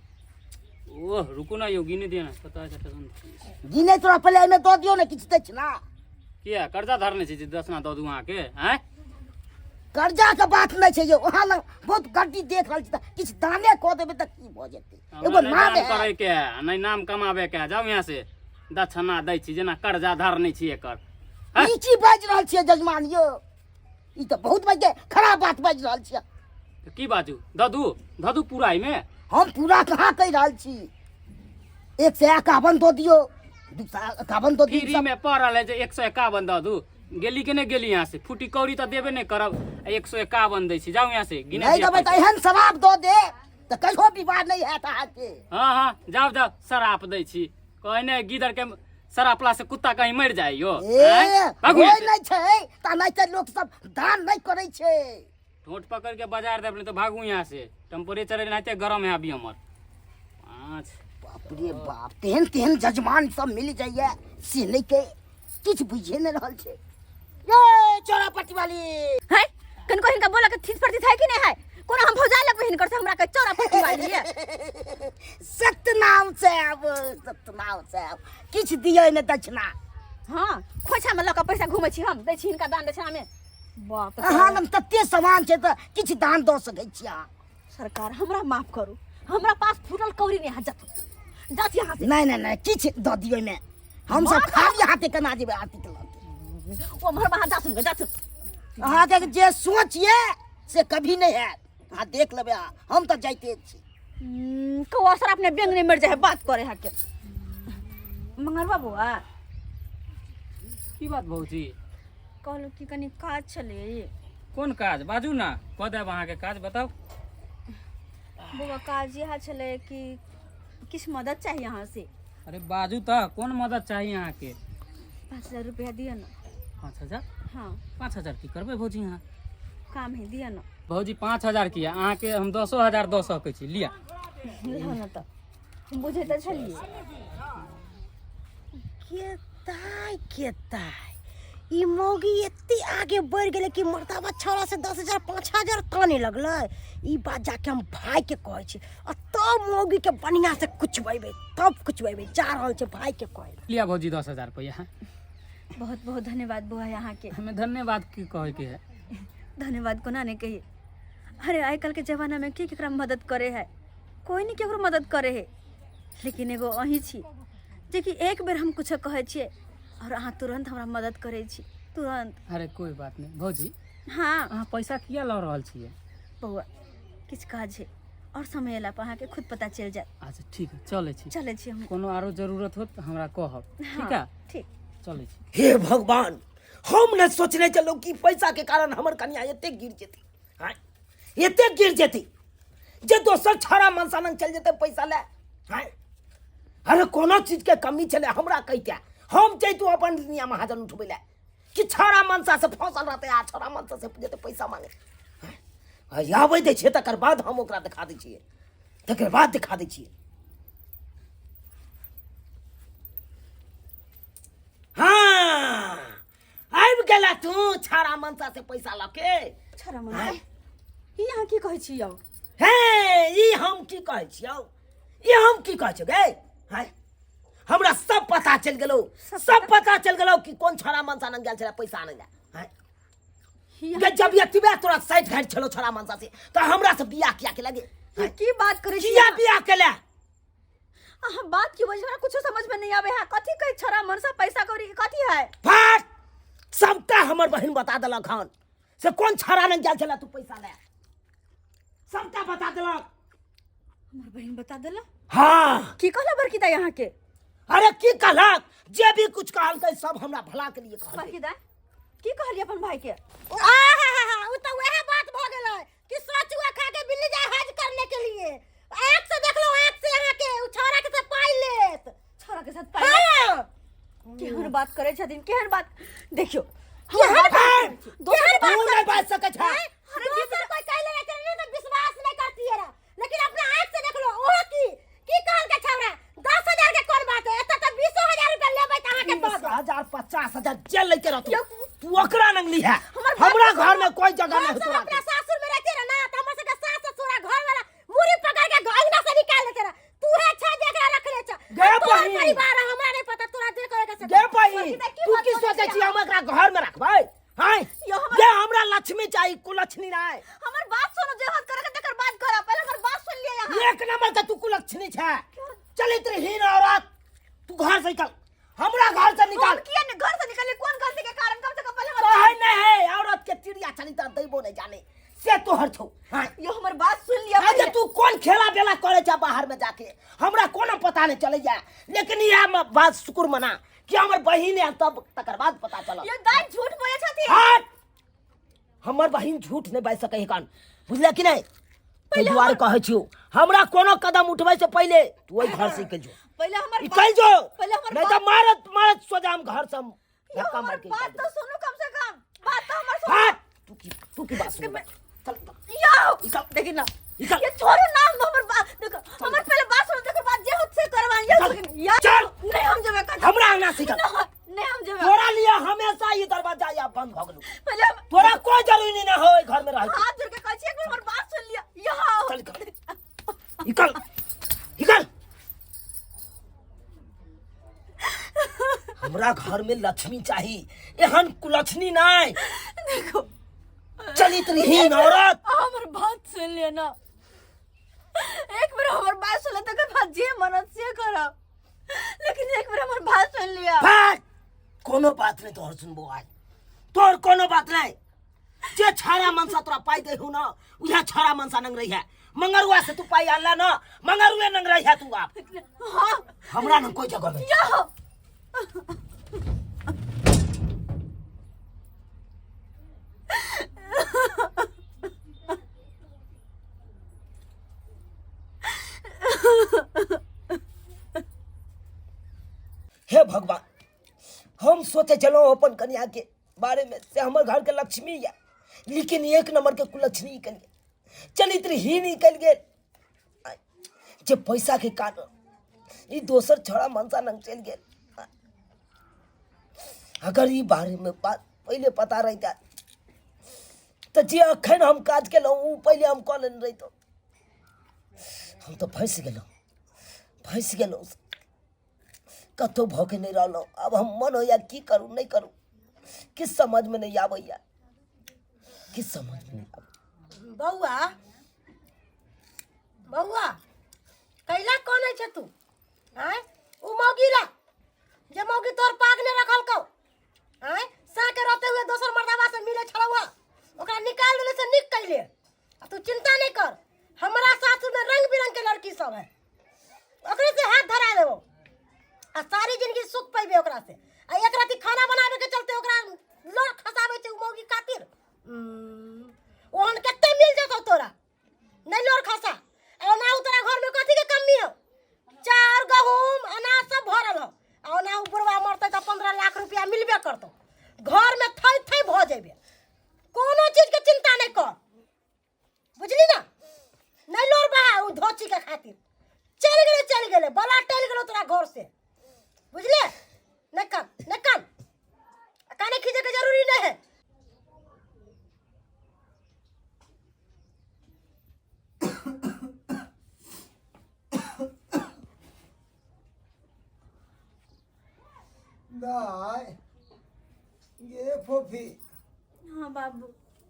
Speaker 6: ओह रुकू ना यौ गिने दिअ ना 27 28 29।
Speaker 4: गिने तोरा पहिले एहिमे दऽ दियौ ने किछु दै छै ना
Speaker 6: किया कर्जा धरने छी जे दसना दऽ दू अहाँके आँय
Speaker 4: कर्जाके बात नहि छै यौ अहाँ लग बहुत गड्डी देख रहल छी तऽ किछु दाने कऽ देबै तऽ की भऽ जेतै एगो
Speaker 6: हमरा नहि
Speaker 4: नाम
Speaker 6: दान
Speaker 4: है
Speaker 6: करैके है आ नहि नाम कमाबैके है जाउ यहाँ से दक्षिणा दै छी जेना कर्जा धरने छी एकर हँ?
Speaker 4: ई की बाजि रहल छियै जजमान यौ ई तऽ बहुत बाजि खराब बात बाजि रहल छियै
Speaker 6: तऽ की बाजू दऽ दू दऽ दू पूरा एहिमे
Speaker 4: हम पूरा कहाँ कहि रहल छी 151 दऽ दियौ 251 दऽ दियौ
Speaker 6: फ्री में पड़ल है जे 151 दऽ दू गेली के नहि गेली यहाँ से फूटी कौड़ी तऽ देबे नहि करब 151 दै छी जाउ यहाँ से गिने
Speaker 4: नहि
Speaker 6: दिअ
Speaker 4: देबै तऽ
Speaker 6: पैसा।
Speaker 4: एहन शराब दऽ दे तऽ कहियो विवाह नहि हैत अहाँके
Speaker 6: हँ हँ जाउ जाउ शराप दै छी कहै नहि गिदर के शरापला से कुत्ता कहीं मरि जाइ यो
Speaker 4: ए
Speaker 6: आँय? भागू
Speaker 4: होइ
Speaker 6: यहाँ से।
Speaker 4: नहि छै तऽ नहि तऽ लोक सब दान नहि करै छै
Speaker 6: ठोंठ पकड़ के बाजार देब नहीं तो भागू यहाँ से टेम्परेचर एनाहिते गरम है अभी हमर पाँच
Speaker 4: बाप रे बाप तेहन तेहन जजमान सब मिल जाइए से नहि के किछु बुझिए नहि रहल छै ये चोरा पट्टी वाली
Speaker 1: है कनको हिनका बोला के थीत पर है कि नहीं है कोनो हम भौजाई लगबै हिनकर से हमरा के चौरा पट्टी वाली है
Speaker 4: सत्यनाम साहब सत्यनाम साहब किछु दियै ने दक्षिणा
Speaker 1: हां खोछा में लऽ के पैसा घुमै छी हम दै छी हिनका दान दक्षिणा में बाप रे।
Speaker 4: अहाँ लग तते सामान छै तऽ किछु दान दऽ सकै छी अहाँ
Speaker 1: सरकार हमरा माफ करू हमरा पास फूटल कौड़ी नहीं है जात जात यहाँ से
Speaker 4: नहि नहि नहि किछु दऽ दियौ ओहिमे हमसब खाली हाथे केना जेबै आरती के लऽ के
Speaker 1: ओ हमर वहाँ जात जात
Speaker 4: अहाँके जे सोच ये से कभी नहि हैत अहाँ देख लेबै अहाँ हम तऽ जाइते छी
Speaker 1: कौआ सर अपने बैंक नहीं मर जाए बात करे है के मंगलवा बुआ
Speaker 6: की बात भौजी
Speaker 1: कहलहुँ कि कनि काज छलै
Speaker 6: कोन काज बाजू ने कऽ देब अहाँके काज बताउ
Speaker 1: बौआ काज इएह छलै कि किछु मदद चाही अहाँसँ
Speaker 6: अरे बाजू तऽ कोन मदद चाही अहाँके
Speaker 1: 5000 रुपया दिअ ने
Speaker 6: 5000
Speaker 1: हँ
Speaker 6: 5000 की करबै भौजी अहाँ
Speaker 1: काम है दिअ ने
Speaker 6: भौजी 5000 किया अहाँके हम 10,000 दऽ सकै छी लिअ
Speaker 1: लिअ ने तऽ हम बुझै तऽ छलियै
Speaker 5: केताय केताय ई मौगी एते आगे बढ़ि गेलै कि मर्दाबा छौड़ा से 10,000 5,000 ताने लगलै ई बात जाके हम भाई के कहै छी आ तब मौगी के बढ़िया से कुचबेबै तब कुचबेबै जा रहल छै भाई के कहै
Speaker 6: लिअ भौजी 10,000 रुपैआ
Speaker 1: बहुत बहुत धन्यवाद बौआ अहाँके
Speaker 6: हमें धन्यवाद की कहैके है
Speaker 1: धन्यवाद कोना नहीं कहिए अरे आइ काल्हि के जमाना में के केकरा मदद करे है कोई नहीं केकरो मदद करे है लेकिन एगो अहीं छी जे कि एक बेर हम कुछो कहै छियै और अहाँ तुरंत हमरा मदद करै छी तुरंत
Speaker 6: अरे कोई बात नहीं भौजी
Speaker 1: हाँ
Speaker 6: अहाँ पैसा किया लऽ रहल छियै
Speaker 1: बौआ किछु काज है और समय अयला पर अहाँके खुद पता चलि जायत
Speaker 6: अच्छा ठीक है चलै छी
Speaker 1: चलै छी हम
Speaker 6: कोनो आरो जरूरत होत तऽ हमरा कहब ठीक है
Speaker 1: ठीक
Speaker 6: चलै छी
Speaker 2: हे भगवान हम नहि सोचने छलहुँ कि पैसा के कारण हमर कनिया एते गिर जेतै आँय एते गिर जेतै जे दोसर छाड़ा मनसा लग चलि जेतै पैसा लए आँय अरे कोनो चीजके कमी छलै हमरा कहिते हम जैतहुँ अपन दुनिया महाजन उठबै लए कि छाड़ा मनसा से फंसल रहतै आ छाड़ा मनसा से जेतै पैसा मांगे आँय, आबै दै छियै तकर बाद हम ओकरा देखा दै छियै तकर बाद देखा दै छियै हाँ आबि गेला तू छाड़ा मनसा से पैसा लऽ के
Speaker 1: छाड़ा मनसा ई अहाँ की कहै छी यौ
Speaker 2: हे ई हम की कहै छियौ ई हम की कहै छियौ गे हैं हमरा सब पता चलि गेलौ सब पता चलि गेलौ कि कोन छाड़ा मनसा लग गेल छलै पैसा आनै लए हैं गे जब एतबे तोरा साइड घाट छलौ छाड़ा मनसा से तऽ हमरा से बियाह किया के लगे
Speaker 1: ई की बात करै छी
Speaker 2: किया बियाह केले
Speaker 1: अहाँ बात की बजै छी? हमरा कुछो समझ में नहीं आवे है कथी कहै छड़ा मनसा पैसा कौड़ी कथी है
Speaker 2: फाट सबटा हमर बहिन बता देलक हन से कोन छाड़ा लग गेल छलै तू पैसा ले सबटा बता देलक
Speaker 1: हमर बहिन बता देला
Speaker 2: हाँ
Speaker 1: की कहला बड़की दाई अहाँ के
Speaker 2: अरे की कहलक जे भी कुछ कहलकै सब हमरा भला के लिए कहलकै
Speaker 1: बड़की दाई की कहली अपन भाई के
Speaker 5: आहा उ तऽ वएह बात
Speaker 1: बात करै छथिन, केहन बात। देखियौ,
Speaker 5: केहन बात?
Speaker 1: दोसर
Speaker 5: केहन
Speaker 2: तू
Speaker 5: बात?
Speaker 2: नहि बाजि सकै छै।
Speaker 5: अरे दोसर कोई कहले रहते नहीं तो विश्वास नहीं करती है, लेकिन अपना आंख से देख लो। ओहो की की कहल के छौड़ा, 10,000 के कोन बात है, एतऽ तऽ 20,000 रुपया लेबै तऽ अहाँके दऽ देब।
Speaker 2: 20,000 50,000 जेल लेके रहतौ तू, ओकरा नंगली है।
Speaker 1: हमर बात
Speaker 2: हमरा
Speaker 1: तो
Speaker 2: घर
Speaker 1: सुनो।
Speaker 2: में कोई जगह नहीं
Speaker 5: हम
Speaker 2: है
Speaker 5: सब
Speaker 2: तोरा
Speaker 5: अपना सासुर में रहते रहे ना, तो हमर सबके सास ससुरा घर वाला मुड़ी पकड़ के अंगना से निकाल देते रहे। तू है अच्छा जेकरा रख ले छ।
Speaker 2: गे
Speaker 5: तोहर
Speaker 2: बहिन।
Speaker 5: परिवार है, हमरा नहीं पता तोरा जे करे के से
Speaker 2: गे बहिन,
Speaker 1: की
Speaker 2: तू
Speaker 1: बात
Speaker 2: की
Speaker 1: बोलै
Speaker 2: सोचै
Speaker 1: छी
Speaker 2: छी हम एकरा घर में रखबै? हैं?
Speaker 1: यो हमर-
Speaker 2: ये हमरा लक्ष्मी चाही, कुलक्ष्मी नहीं।
Speaker 1: हमर बात सुनो, जे बात करे के तकर बात करब, पहिले हमर बात सुन लिअ यहाँ।
Speaker 2: एक नंबर के तू कुलक्ष्मी छै, चरित्रहीन औरत। तू घर से निकल, हमरा घर से निकाल।
Speaker 1: हम किया ने घर से निकले? कोन गलती के कारण? कम से कम पहले हमर
Speaker 2: कहे नहीं है औरत के चिड़िया चरित्र दैबो नहीं जाने से तोहर छौ। हाँ।
Speaker 1: यो हमर बात सुन लिअ
Speaker 2: अरे
Speaker 1: पहिले।
Speaker 2: तू कोन खेला बेला करे छ बाहर में जाके, हमरा कोनो पता नहीं चले जा, लेकिन यह बात शुक्र मना कि हमर बहिन है, तब तकर बाद पता चल।
Speaker 1: यो दाइ झूठ बोले छथिन।
Speaker 2: हट, हमर बहिन झूठ नहीं बाजि सकै कान, बुझले कि नहीं? ताहि दुआरे कहै छियौ, हमरा कोनो कदम उठबै से पहिले तू ओहि घर से निकलि जो।
Speaker 1: पहिले हमर
Speaker 2: निकलि जो,
Speaker 1: पहिले हमर
Speaker 2: नहीं तो मारत मारत सोजा हम घर से हम
Speaker 1: यो
Speaker 2: धक्का
Speaker 1: हमर
Speaker 2: मार के
Speaker 1: बात
Speaker 2: निकाल
Speaker 1: तो सुनू, कम से कम बात तो हमर सुनू।
Speaker 2: हट, तू की बात सुनबै? चल निकल।
Speaker 1: यो
Speaker 2: निकल।
Speaker 1: देखी ना।
Speaker 2: निकल।
Speaker 1: ये छोड़ो ना हमर बात, देखो हमर पहले बात सुनो, देखो बात जे होत से करवा। यो
Speaker 2: चल।
Speaker 1: या
Speaker 2: चल।
Speaker 1: नहीं हम जेबे कतौ।
Speaker 2: हमरा अंगना से निकल।
Speaker 1: नहीं हम जेबे।
Speaker 2: तोरा लिए हमेशा ई दरवाजा या बंद भ गेलौ।
Speaker 1: पहले हम
Speaker 2: तोरा कोई जरूरी नहीं हो घर में रह।
Speaker 1: हाथ जोड़ के कहै छी, एक बार हमर बात सुन लिया। यो
Speaker 2: चल निकल, निकल, निकल। हमरा घर में लक्ष्मी चाही, एहन कुलक्ष्मी नहीं।
Speaker 1: देखो,
Speaker 2: चरित्रहीन औरत।
Speaker 1: हमर बात सुन लिया ना, एक बार हमर बात सुन ले, तकर बाद जे मन से करब, लेकिन एक बार हमर बात सुन लिया।
Speaker 2: भाग, कोनो बात नहीं तोहर सुनबो आज, तोहर कोनो बात नहीं। जे छाड़ा मनसा तोरा पाई दे हो ना, उहे छाड़ा मनसा नंग रही है। मंगरुआ से तू पाई आनला ना, मंगरुए नंग रही है तू आप।
Speaker 1: हाँ।
Speaker 2: हमरा न कोई जगह नहीं।
Speaker 1: यो
Speaker 2: हे भगवान, हम सोचे चलो अपन कन्या के बारे में से हमर घर के लक्ष्मी या, लेकिन एक नंबर के कुलक्ष्मी निकल गेल, चरित्रहीन निकल गेल, जे पैसा के कारण ई दोसर छड़ा मनसा नंग चलि गेल। अगर ई बारे में बात पहिले पता रहिता तऽ जे अखन हम काज केलहुँ ओ पहिले हम कऽ लेने रहितहुँ। हम तऽ फँसि गेलहुँ, फँसि गेलहुँ, कतहु भऽ के नहि रहलहुँ। आब हम मन होइए की करू नहि करू, किछु समझमे नहि आबैए, किछु समझमे नहि आबैए।
Speaker 5: बौआ, बौआ, कैला कोन छै तू? आँय, उ मौगी ला जे मौगी तोर पाग नहि रखलकौ, आँय, साके रहते हुए दोसर मर्दाबा से मिले छलौ, ओकरा निकाल देले से नीक कैले। आ तू चिंता नहीं कर, हमरा सासुर में रंग बिरंग के लड़की सब है, ओकरे से हाथ धरा देबो आ सारी जिंदगी सुख पैबे ओकरा से। आ एक राति खाना बनावे के चलते ओकरा लोर खसाबै छै उ मौगी खातिर, ओहन कते मिल जेतौ तोरा, नहीं लोर खसा। आ ओना तोरा घर में कथी के कमी हो? चाउर गहूम अनाज सब भरल हो। आ ओना उ बुढ़वा मरतै तऽ 15 लाख रुपया मिलबे करतौ, घर में थै थै भऽ जेबे, कोनो चीज के चिंता नहीं कर, बुझली ना? नहीं लोर बहा उ धोची के खातिर चलि गेलै, चलि गेलै, बला टलि गेलौ तोरा घर से, बुझले? नहीं कान, नहीं कान, काने खींचे के जरूरी नहीं है।
Speaker 7: दाय ये फोफी।
Speaker 1: हाँ बाबू।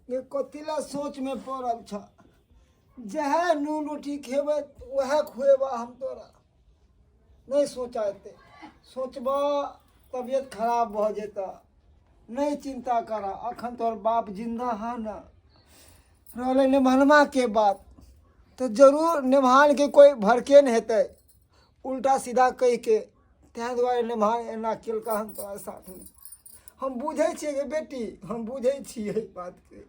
Speaker 7: ये कथी ला सोच में पड़ल छ? जहे नून रोटी खेबै वएह खुएबा हम तोरा। नहीं सोचा एते, सोचबा तबियत खराब भऽ जेता। नहीं चिंता कर, अखन तोहर बाप जिंदा है ना। रहलै निमहनमा के बात तो जरूर निमहान के कोई भड़के नहीं हेतै उल्टा सीधा कहि के, ताहि दुआरे निमहान एना केलका हम तोरा साथमे। हम बुझै छियै गे बेटी, हम बुझै छियै बातके,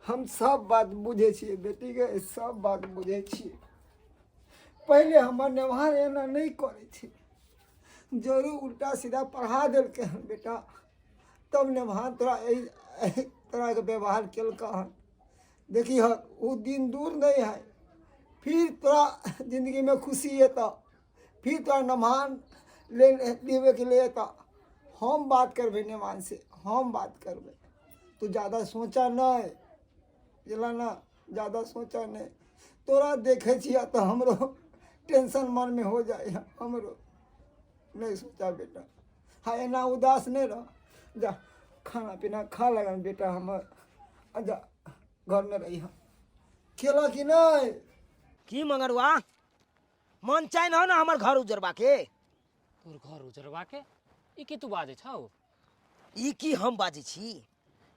Speaker 7: हम सब बात बुझै छियै बेटी गे, सब बात बुझै छियै। पहिले हमर निमहान एना नहि करै छै, जरूर उल्टा सीधा पढ़ा देलकै हन बेटा, तब नेभान तोरा एहि एहि तरहके व्यवहार केलकै हन। देखी हक, ओ दिन दूर नहीं है, फिर तोरा जिंदगीमे खुशी एतऽ, फिर तोरा नमहान ले लेबेके लिए एतऽ। हम बात करबै नेमान से, हम बात करबै। तू जादा सोचऽ नहि, बुझलऽ ने, जादा सोचऽ नहि। तोरा देखै छियै तऽ हमरो टेंशन मनमे हो जाइ है हमरो। नहि सोचा बेटा, हाँ एना उदास नहि रह। जा खाना पीना खा लगन बेटा हमर, आ जा घरमे रहिह। खेलऽ कि नहि?
Speaker 2: की मंगरुआ, मन चैन हो ना हमर घर उजरबा के?
Speaker 6: तोर घर उजरबा के ई की तू बाजै छौ?
Speaker 2: ई की हम बाजै छी?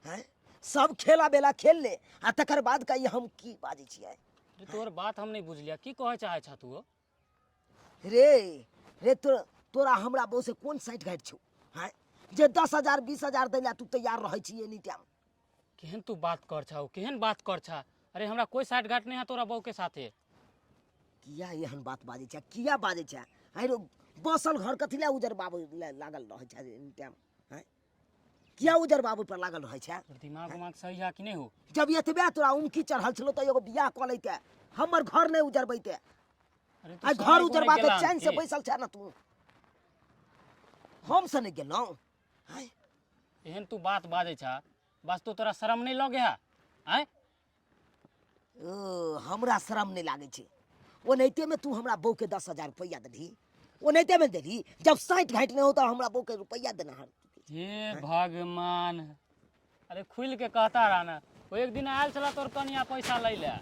Speaker 2: हैं, सब खेला बेला खेल ले आ तकर बाद कही हम की बाजै छियै।
Speaker 6: रे तोर बात हम नहीं बुझलिया, की कहै चाहै छ तू?
Speaker 2: रे रे तोरा हमरा बहू से कोन साइट घाट छौ? हैं, जे 10,000 20,000 दै ला तू तैयार रहै छी एनी टाइम।
Speaker 6: केहन तू बात कर छा, केहन बात कर छा? अरे हमरा कोई साइट घाट नहीं है तोरा बहू के साथे।
Speaker 2: किया एहन बात बाजै छै, किया बाजै छै? आइ रो बसल घर कथी लए उजर बाबू लए लागल रहै छै एनी टाइम? हैं, किया उजर बाबू पर लागल रहै छै?
Speaker 6: तोर दिमाग उमाग सही है कि नहीं हो?
Speaker 2: जब एतबे तोरा उमकी चढ़ल छलो तऽ एगो बियाह कऽ लैते, हमर घर नहि उजरबैते।
Speaker 6: अरे तू
Speaker 2: आइ
Speaker 6: समय
Speaker 2: घर
Speaker 6: कोने
Speaker 2: उजरबा के
Speaker 6: गेला
Speaker 2: चैन से
Speaker 6: की?
Speaker 2: बैसल छै ने तू। हम से नहि गेलहुँ? आँय?
Speaker 6: एहन तू बात बाजै छा, बस तो तोरा शरम नहीं लगे है? आँय?
Speaker 2: ओ हमरा शरम नहि लागै छै। ओनाहितेमे तू हमरा बहूके 10,000 रुपैआ देलही, ओनाहितेमे देलही। जब 60 घाटि नहि होता हमरा बहूके रुपैआ देना हर।
Speaker 6: हे भगवान, अरे खुल के कहता रहा ना। वो एक दिन आयल छला तोर कनिया पैसा लै ले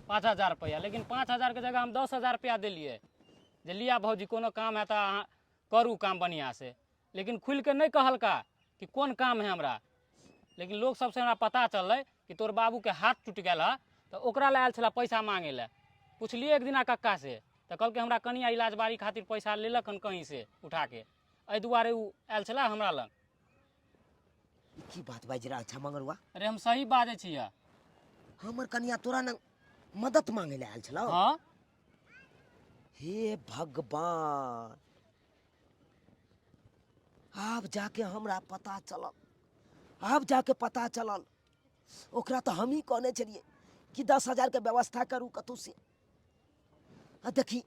Speaker 6: 5,000 रुपैआ, लेकिन 5,000 के जगह हम 10,000 रुपैआ देलियै जे लिया भौजी, कोनो काम है तऽ अहाँ करू काम बढ़िआँ से। लेकिन खुल के नहीं कहलका कि कोन काम है हमरा, लेकिन लोग सबसे हमरा पता चललै कि तोर बाबूके हाथ टूटि गेल हँ, तऽ ओकरा लए आयल छला पैसा मांगे लए। पुछलियै एक दिना कक्का से तऽ कहलकै हमरा कनिया इलाज बारी खातिर पैसा लेलक हन कहीं से उठा के, एहि दुआरे ओ आयल छला हमरा लग।
Speaker 2: ई की बात बाजि रहल छ मंगरुआ?
Speaker 6: अरे हम सही बाजै छियै।
Speaker 2: हमर कनिया तोरा ने मदद मांगे लए आयल छलौ?
Speaker 6: हाँ।
Speaker 2: हे भगवान, आब जाके हमरा पता चलल, आब जाके पता चलल। ओकरा तऽ हमही कहने छलियै कि 10,000 के व्यवस्था करू कतहु से। आ देखी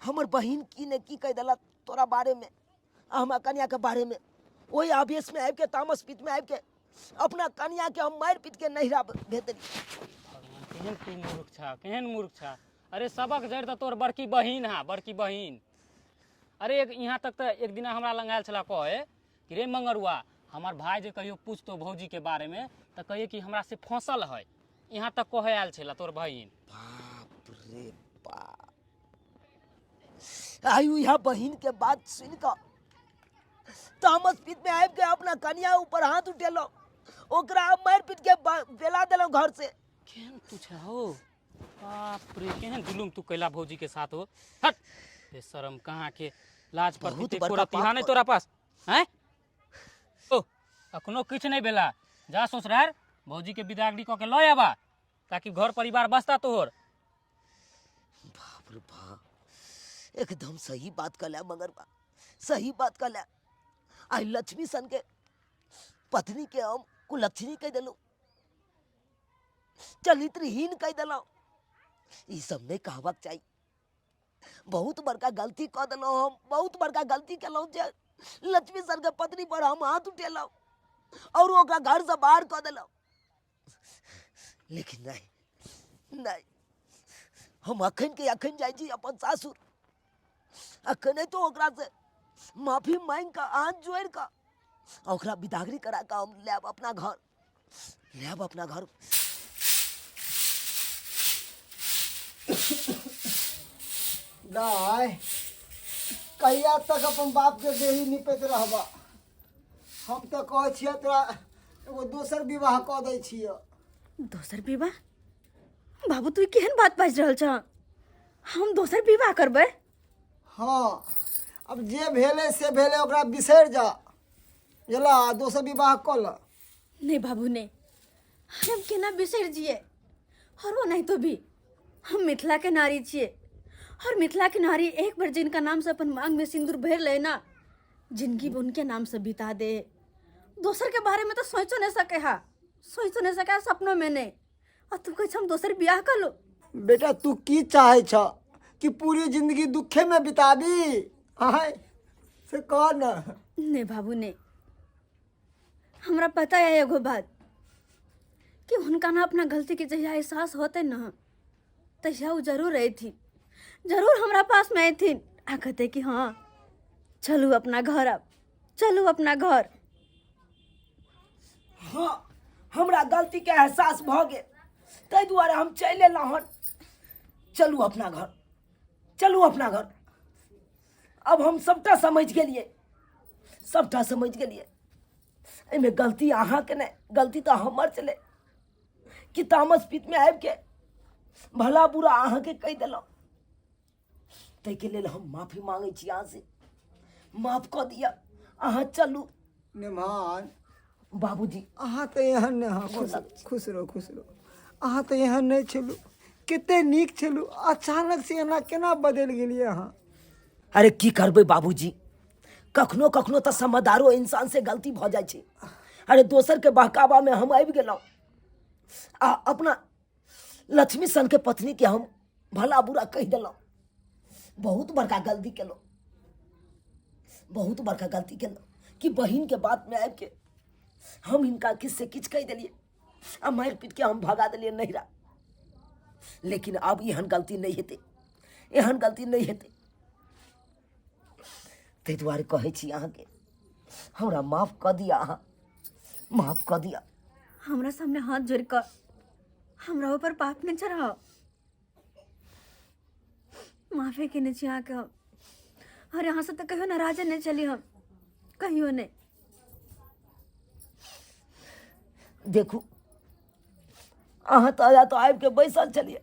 Speaker 2: हमर बहिन की ने की कहि देलक तोरा बारेमे आ हमरा कनियाके बारेमे। ओहि आवेशमे आबिके, तामस पीतमे आबिके अपना कनियाके हम मारि पीटके नैहरा भेज देलियै।
Speaker 6: भगवान, केहन तू मूर्ख छा, केहन मूर्ख छा। अरे सबक जड़ि तऽ तोर बड़की बहिन है, बड़की बहिन। अरे एक यहाँ तक तऽ एक दिना हमरा लग आयल छला कहे कि रे मंगरुआ, हमर भाई जे कहियो पूछतो भौजी के बारे में तऽ कहिए कि हमरा से फंसल है। यहाँ तक कहे आयल छला तोर बहिन।
Speaker 2: बाप रे बाप, आयु यह बहिन के बात सुन कऽ तामस पीत में आबि के अपना कनिया ऊपर हाथ उठेलहुँ, ओकरा मारि पीट के बेला देलहुँ घर से।
Speaker 6: केहन तू छहो, बाप रे, केहन जुलुम तू कैला भौजी के साथ हो। हट बेशरम कहाँ के, लाज पर
Speaker 2: बहुत
Speaker 6: ते
Speaker 2: बड़का
Speaker 6: कोरा
Speaker 2: पाप
Speaker 6: तिहा नहीं
Speaker 2: कर-
Speaker 6: तोरा पास हैं? ओ अखनो किछु नहीं भेला, जा ससुरार भौजी के विदागरी कऽ के लऽ आबा ताकि घर परिवार बसता तोहर।
Speaker 2: बाप रे बाप, एकदम सही बात कहला मगर बा, सही बात कहला। आई लक्ष्मी सन के पत्नी के हम कुलक्षणी कह देलहुँ, चरित्रहीन कह देलहुँ। ई सब नहीं कहबाक चाही। बहुत बड़का गलती कऽ देलहुँ हम, बहुत बड़का गलती केलहुँ जे लक्ष्मी सर के पत्नी पर हम हाथ उठेलहुँ और ओकरा घर से बाहर कऽ देलहुँ। लेकिन नहीं नहीं, हम अखन के अखन जाइ छी अपन सासुर, अखन तो ओकरा से माफी मांगि कऽ हाथ जोड़ि कऽ ओकरा विदागरी करा कऽ हम लायब अपना घर, लायब अपना घर।
Speaker 7: दाय, कहिया तक अपन बाप के देही निपैत रहबा? हम तऽ कहै छियै तोरा एगो दोसर विवाह कऽ दै छियै।
Speaker 1: दोसर विवाह? बाबू तू केहन बात बाजि रहल छ? हम दोसर विवाह करबै?
Speaker 7: हाँ, अब जे भेलै से भेलै, ओकरा बिसरि जा, बुझला? आ दोसर विवाह कऽ लऽ।
Speaker 1: नहीं बाबू नहीं, हम केना बिसरि जियै? और वो नहीं तो भी हम मिथिला के नारी छियै और मिथिला के नारी एक बार जिनका नाम से अपन मांग में सिंदूर भर ले ना, जिंदगी उनके नाम से बिता दे। दोसर के बारे में तो सोचो नहीं सके हा, सोचो नहीं सके सपनों में नहीं। और तू कहे हम दोसर बियाह कर लो।
Speaker 7: बेटा तू की चाहे छ कि पूरी जिंदगी दुखे में बिताबी? आय से कह न।
Speaker 1: नहीं बाबू नहीं, हमरा पता है एगो बात कि हुनका ना अपना गलती के जहिया एहसास होते न तहिया वो जरूर अयथिन, जरूर हमरा पास में अयथिन आ कहते कि हाँ चलू अपना घर, अब चलू अपना घर।
Speaker 2: हाँ हमरा गलती के एहसास भऽ गेल, ताहि दुआरे हम चलि एलहुँ हन। चलू अपना घर, चलू अपना घर। अब हम सबटा समझि गेलियै, सबटा समझि गेलियै। एहिमे गलती अहाँके नहि, गलती तऽ हमर छलै कि तामस पीतमे आबिके भला बुरा अहाँके कहि देलहुँ। ताहिके लेल हम माफी मांगै छी अहाँसँ, माफ कऽ दिअ। अहाँ चलू।
Speaker 7: निमान
Speaker 2: बाबूजी
Speaker 7: अहाँ तऽ एहन नहि। हाँ खुश खुश रहो, खुश रहो। अहाँ तऽ एहन नहि छलू, कते नीक छलू, अचानक से एना केना बदलि गेलियै अहाँ?
Speaker 2: अरे की करबै बाबूजी, कखनो कखनो तऽ समझदारो इंसान से गलती भऽ जाइ छै। अरे दोसर के बहकावा में हम आबि गेलहुँ आ अपना लक्ष्मी सन के पत्नी के हम भला बुरा कहि देलहुँ। बहुत बड़का गलती केलहुँ, बहुत बड़का गलती केलहुँ कि बहिन के बात में आबि के हम हिनका किछु से किछु कहि देलियै आ मारि पीट के हम भगा देलियै नैहरा। लेकिन आब एहन गलती नहि हेतै, एहन गलती नहि हेतै। ताहि दुआरे कहै छी अहाँके, हमरा माफ कऽ दिअ, अहाँ माफ कऽ दिअ।
Speaker 1: हमरा सामने हाथ जोड़ि कऽ हमरा ऊपर पाप नहि चढ़ाओ। माफे केने छी अहाँके हम। अरे अहाँ से तऽ कहियो नाराजे नहि छली हम, कहियो नहि।
Speaker 2: देखू अहाँ तऽ आया तऽ आबिके बैसल छलियै,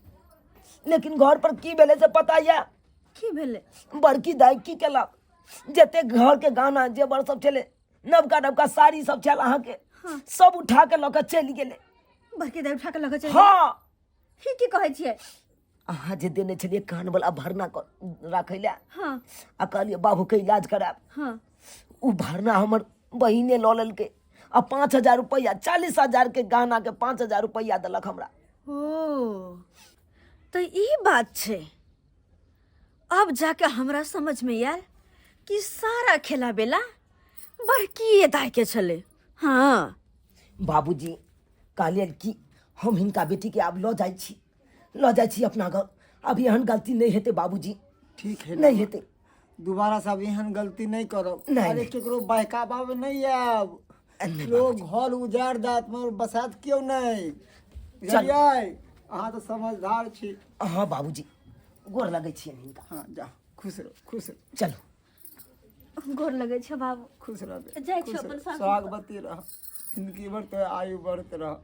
Speaker 2: लेकिन घर पर की भेलै से पता यऽ?
Speaker 1: की भेलै?
Speaker 2: बड़की दाइ की केलक, जते घरके गहना जेवर सब छलै, नवका नवका साड़ी सब छल अहाँके, सब उठा के लऽ के चलि गेलै।
Speaker 1: बड़की दाइ उठा के लऽ के चलि?
Speaker 2: हाँ।
Speaker 1: ही की कहै छियै?
Speaker 2: अहाँ जे देने छलियै कानवला भरना राखै लए,
Speaker 1: हाँ,
Speaker 2: आ कहलियै बाबूके इलाज करायब,
Speaker 1: हाँ,
Speaker 2: ओ भरना हमर बहिने लऽ लेलकै आ 5000 रुपैआ, 40,000 के गहना के 5000 रुपैआ देलक हमरा।
Speaker 1: ओ तऽ ई बात छै। अब जाके हमरा समझ में आयल कि सारा खेला बेला बड़की दाई के छलै। हाँ
Speaker 2: बाबूजी कहलियनि कि हम हिनका बेटीके आब लऽ जाइ छी, लऽ जाइ छी अपना घर। अब एहन गलती नहि हेतै बाबूजी।
Speaker 7: ठीक है,
Speaker 2: नहि हेतै
Speaker 7: दोबारा से अब एहन गलती नहीं करब।
Speaker 2: नहीं,
Speaker 7: अरे
Speaker 2: नहीं।
Speaker 7: केकरो बहकावा में नहीं आयब,
Speaker 2: नहीं
Speaker 7: लोग घर उजाड़ देत मगर बसात क्यों नहीं। बुझलियै? अहाँ तऽ समझदार छी।
Speaker 2: हाँ बाबूजी, गोर लगै छियनि हिनका।
Speaker 7: हाँ जा, खुश रहो, खुश रहो।
Speaker 2: चलू।
Speaker 1: गोर लगै छै बाबू।
Speaker 7: खुश रह,
Speaker 1: जाइ छी अपन सासुर।
Speaker 7: सुहागवती रह, जिंदगी भर तो आयु बढ़त रह।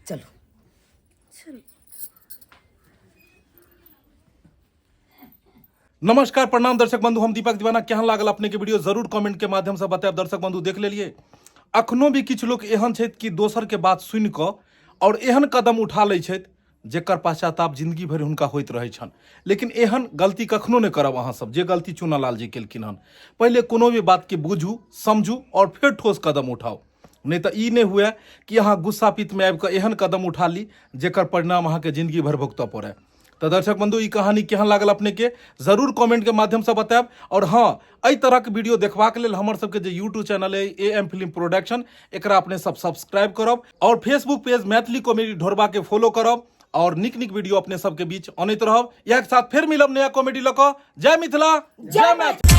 Speaker 2: चलू
Speaker 1: चलू।
Speaker 8: नमस्कार, प्रणाम दर्शक बंधु, हम दीपक दीवाना। केहन लागल अपने के वीडियो जरूर कमेंट के माध्यम से बतायब। दर्शक बंधु देख लेलिए, अखनो भी किछु लोग एहन छथि कि दोसर के बात सुनि कऽ और एहन कदम उठा लै छथि जेकर पश्चाताप जिंदगी भरि हुनका होइत रहै छनि। लेकिन एहन गलती कखनो नहि करब अहाँ सब, जे गलती चुनालाल जी केलखिन हन। पहिले कोनो भी बात के बुझू, समझू और फेर ठोस कदम उठाउ, नहि तऽ ई नहि हुए कि अहाँ गुस्सा पित्त में आबि कऽ एहन कदम उठा ली जेकर परिणाम अहाँके जिंदगी भरि भुगतऽ पड़य। तऽ दर्शक बंधु, ई कहानी केहन लागल अपने के जरूर कमेंट के माध्यम से बतायब। और हाँ, एहि तरहक वीडियो देखबाक लेल हमर सबके जे यूट्यूब चैनल है ए एम फिल्म प्रोडक्शन, एकरा अपने सब सब्सक्राइब करब और फेसबुक पेज मैथिली कॉमेडी ढोरबा के फॉलो करब और निक निक वीडियो अपने सबके बीच अनैत रहब। इएह के साथ फिर मिलब नया कॉमेडी लऽ कऽ। जय मिथिला, जय मैथिली।